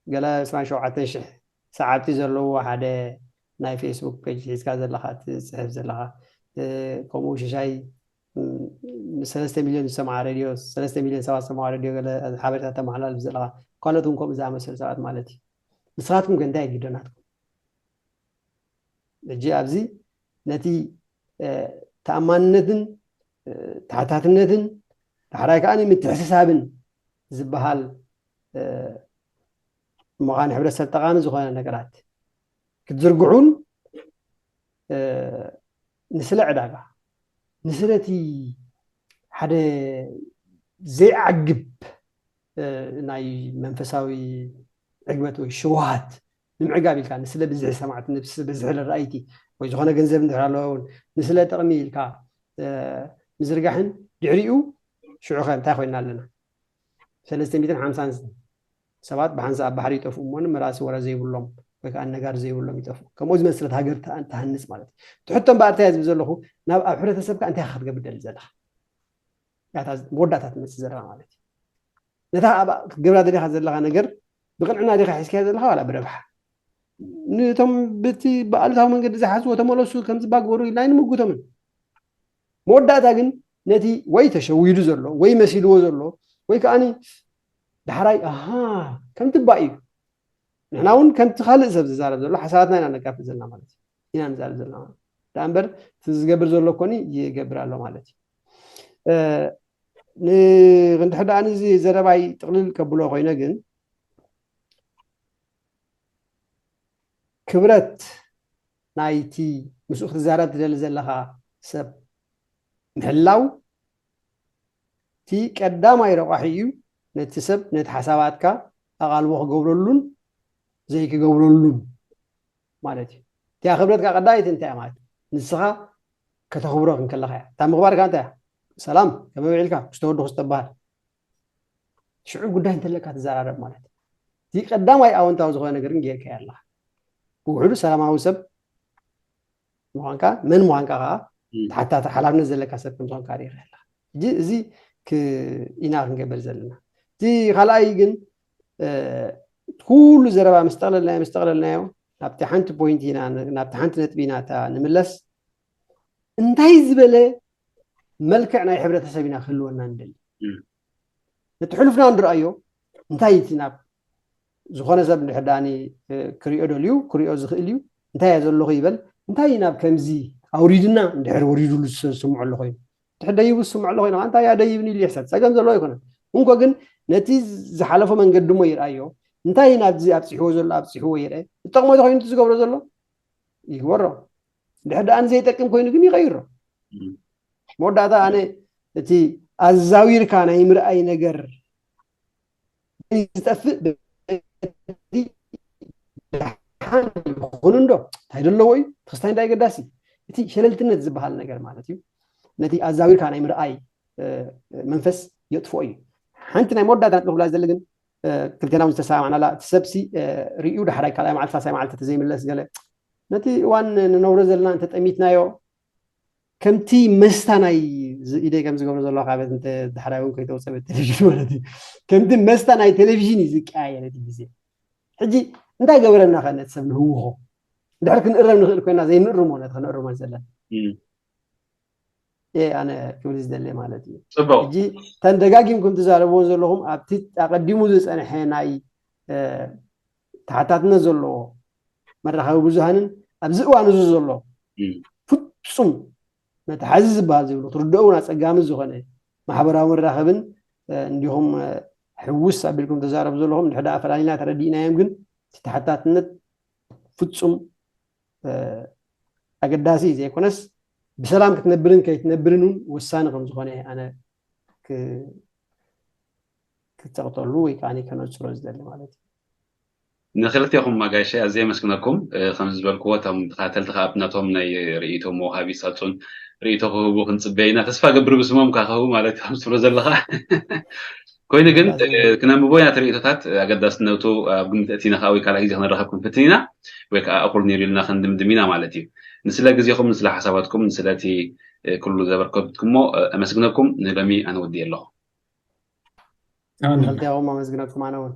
ገለ ዕስራን ሸውዓተን ሽሕ ሰዓብቲ ዘለዎ ሓደ ናይ ፌስቡክ ፔጅ ሒዝካ ዘለኻ ትፅሕፍ ዘለኻ፣ ከምኡ ሽሻይ ሰለስተ ሚልዮን ዝሰምዓ ሬድዮ፣ ሰለስተ ሚልዮን ሰባት ዝሰምዓ ሬድዮ ገለ ሓበሬታ ተመሓላልፍ ዘለኻ፣ ካልኦት እውን ከምኡ ዝኣመሰሉ ሰባት ማለት እዩ። ንስኻትኩም ከ እንታይ ግደ ናትኩም? ሕጂ ኣብዚ ነቲ ተኣማንነትን ተሓታትነትን ዳሕራይ ከዓ ምትሕስሳብን ዝበሃል ምዃን ሕብረተሰብ ጠቓሚ ዝኾነ ነገራት ክትዝርግሑን ንስለ ዕዳጋ፣ ንስለ እቲ ሓደ ዘይዓግብ ናይ መንፈሳዊ ዕግበት ወይ ሽውሃት ንምዕጋብ ኢልካ፣ ንስለ ብዝሒ ሰማዕቲ፣ ንስለ ብዝሒ ረኣይቲ ወይ ዝኾነ ገንዘብ እንድሕር ኣለዎ እውን ንስለ ጥቕሚ ኢልካ ምዝርጋሕን ድሕሪኡ ሽዑኸ እንታይ ኮይና ኣለና? ሰለስተ ሚእትን ሓምሳን ሰባት ብሓንሳእ ኣብ ባሕሪ ይጠፍኡ እሞ መራሲ ወረ ዘይብሎም ወይ ከዓ ነጋሪ ዘይብሎም ይጠፍኡ። ከምኡ ዝመስለት ሃገር ትሃንፅ ማለት እዩ። ትሕቶ እምበኣር እንታይ ዝብል ዘለኹ፣ ናብ ኣብ ሕብረተሰብካ እንታይ ክትገብር ደሊ ዘለኻ? መወዳእታ ትመፅእ ዘለኻ ማለት እዩ። ነታ ኣብ ክትገብራ ደሊኻ ዘለኻ ነገር ብቕንዕና ዲኻ ሒዝካያ ዘለኻ ዋላ ብረብሓ? ንቶም ብቲ ብኣሉታዊ መንገዲ ዝሓዝዎ ተመለሱ ከም ዝባግበሩ ኢልና ኣይንምጉቶምን። መወዳእታ ግን ነቲ ወይ ተሸዊዱ ዘሎ ወይ መሲልዎ ዘሎ ወይ ከዓኒ ዳሕራይ ኣሃ ከምትባእ እዩ። ንሕና እውን ከምቲ ካልእ ሰብ ዝዛረብ ዘሎ ሓሳባትና ኢና ነካፍል ዘለና ማለት እዩ። ኢና ንዛረብ ዘለና ማለት እዩ። ደኣ እምበር እቲ ዝገብር ዘሎ ኮኒ ይገብር ኣሎ ማለት እዩ። ንክንድሕር ደኣ ንዚ ዘረባይ ጥቕልል ከብሎ ኮይነ ግን ክብረት ናይቲ ምስኡ ክትዛረብ ትደሊ ዘለኻ ሰብ ምሕላው እቲ ቀዳማይ ረቋሒ እዩ። ነቲ ሰብ ነቲ ሓሳባትካ ኣቓልቦ ክገብረሉን ዘይክገብረሉን ማለት እዩ። እቲኣ ክብረትካ ቀዳይት እንታይ ማለት ንስኻ ከተኽብሮ ክንከለኻ እያ። እታ ምኽባርካ እንታይ እያ? ሰላም ከመይ ውዒልካ? ምስ ተወድኹ ዝተበሃል ሽዑ ጉዳይ እንተለካ ትዘራረብ ማለት እዩ። እቲ ቀዳማይ ኣወንታዊ ዝኾነ ነገር ግን ጌርካዮ ኣለኻ። ብውሕዱ ሰላማዊ ሰብ ምዃንካ፣ መን ምዃንካ ከዓ ተሓታቲ ሓላፍነት ዘለካ ሰብ ከም ዝኾንካ ርኢኻ ኣለኻ። ሕጂ እዚ ኢና ክንገብር ዘለና። እቲ ካልኣይ ግን ኩሉ ዘረባ ምስ ጠቕለልናዮ ምስ ጠቕለልናዮ ናብቲ ሓንቲ ፖይንት ኢና ናብቲ ሓንቲ ነጥቢ ኢና እታ ንምለስ። እንታይ ዝበለ መልክዕ ናይ ሕብረተሰብ ኢና ክህልወና ንደሊ? ነቲ ሕሉፍና ንርኣዮ። እንታይ እቲ ናብ ዝኾነ ሰብ እንድሕር ዳኒ ክሪኦ ደልዩ ክሪኦ ዝኽእል እዩ። እንታይ እየ ዘለኹ ይበል። እንታይ ናብ ከምዚ ኣውሪድና እንድሕር ወሪዱሉ ዝስምዖ ኣሎ ኮይኑ፣ ድሕር ደይቡ ዝስምዖ ኣሎ ኮይኑ እንታይ እያ ደይብኒ ኢሉ ይሕሰብ። ጸገም ዘለዎ ኣይኮነን። እንኮ ግን ነቲ ዝሓለፎ መንገዲ እሞ ይርኣዮ። እንታይ ናብዚ ኣብፅሕዎ ዘሎ ኣብፅሕዎ ይርአ። ዝጠቕሞ ዶ ኮይኑ እቲ ዝገብሮ ዘሎ ይግበሮ። ድሕር ደኣ ንዘይጠቅም ኮይኑ ግን ይቐይሮ። መወዳእታ ኣነ እቲ ኣዛዊርካ ናይ ምርኣይ ነገር ዝጠፍእ ደሓን ይኹን እንዶ እንታይ ዘለዎ እዩ? ክስታይ እንታይ ገዳሲ? እቲ ሸለልትነት ዝበሃል ነገር ማለት እዩ። ነቲ ኣዛዊርካ ናይ ምርኣይ መንፈስ የጥፍኦ እዩ። ሓንቲ ናይ መወዳእታ ነጥቢ ክብላ ዝደሊ ግን ክልቴና እውን ዝተሰማማዕናላ እቲ ሰብሲ ርእዩ ዳሕራይ ካልኣይ መዓልቲ ሳልሳይ መዓልቲ ተዘይምለስ ገለ ነቲ እዋን ንነብሮ ዘለና እንተጠሚትናዮ ከምቲ መስታ ናይ ኢደይ ከም ዝገብሮ ዘለኹ ካበት እንተ ዳሕራይ እውን ከይተውፀ በት ቴሌቪዥን ማለት እዩ። ከምቲ መስታ ናይ ቴሌቪዥን እዩ ዝቀያየር እቲ ግዜ። ሕጂ እንታይ ገበረና ከ ነቲ ሰብ ንህውኾ? ድሕር ክንእረም ንኽእል ኮይና ዘይንእርሞ ነቲ ክንእርሞ ዘለና ኣነ ክብል ዝደሊ ማለት እዩ። ሕጂ ተን ደጋጊምኩም ትዛረብዎ ዘለኹም ኣብቲ ኣቐዲሙ ዝፀንሐ ናይ ተሓታትነት ዘለዎ መራኸቢ ብዙሃንን ኣብዚ እዋን እዚ ዘሎ ፍፁም መተሓዚ ዝበሃል ዘይብሉ ክርድኦ እውን ኣፀጋሚ ዝኾነ ማሕበራዊ መራኸብን እንዲኹም ሕውስ ኣቢልኩም ተዛረቡ ዘለኹም ድሕዳ ኣፈላሊና ተረዲእናዮም ግን ተሓታትነት ፍፁም ኣገዳሲ ዘይኮነስ ብሰላም ክትነብርን ከይትነብርን እውን ወሳኒ ከም ዝኾነ ኣነ ክፀቕጠሉ ወይ ከዓ ከነፅሮ ዝደሊ ማለት እዩ። ንክልቴኹም ኣጋይሸ ኣዝየ የመስግነኩም። ከም ዝበልክዎ እቶም ተኸታተልቲ ከዓ ናቶም ናይ ርእይቶ መውሃቢ ሳጹን ርእይቶ ክህቡ ክንፅበ ኢና። ተስፋ ገብር ብስሞም ከዓ ክህቡ ማለት እዩ ከም ትብሎ ዘለኻ። ኮይኑ ግን ክነንብቦ ኢና እቲ ርእይቶታት ኣገዳስነቱ ኣብ ግምት ኣእቲና ከዓ ወይ ካልኣይ ግዜ ክንራኸብ ክንፍትን ኢና ወይ ከዓ እኹል ነይሩ ኢልና ክንድምድም ኢና ማለት እዩ። ንስለ ግዜኹም ንስለ ሓሳባትኩም ንስለ እቲ ኩሉ ዘበርከትኩሞ ኣመስግነኩም። ንሎሚ ኣነ ወዲኤ ኣለኹ። ክልቲኹም ኣመስግነኩም ኣነ እውን።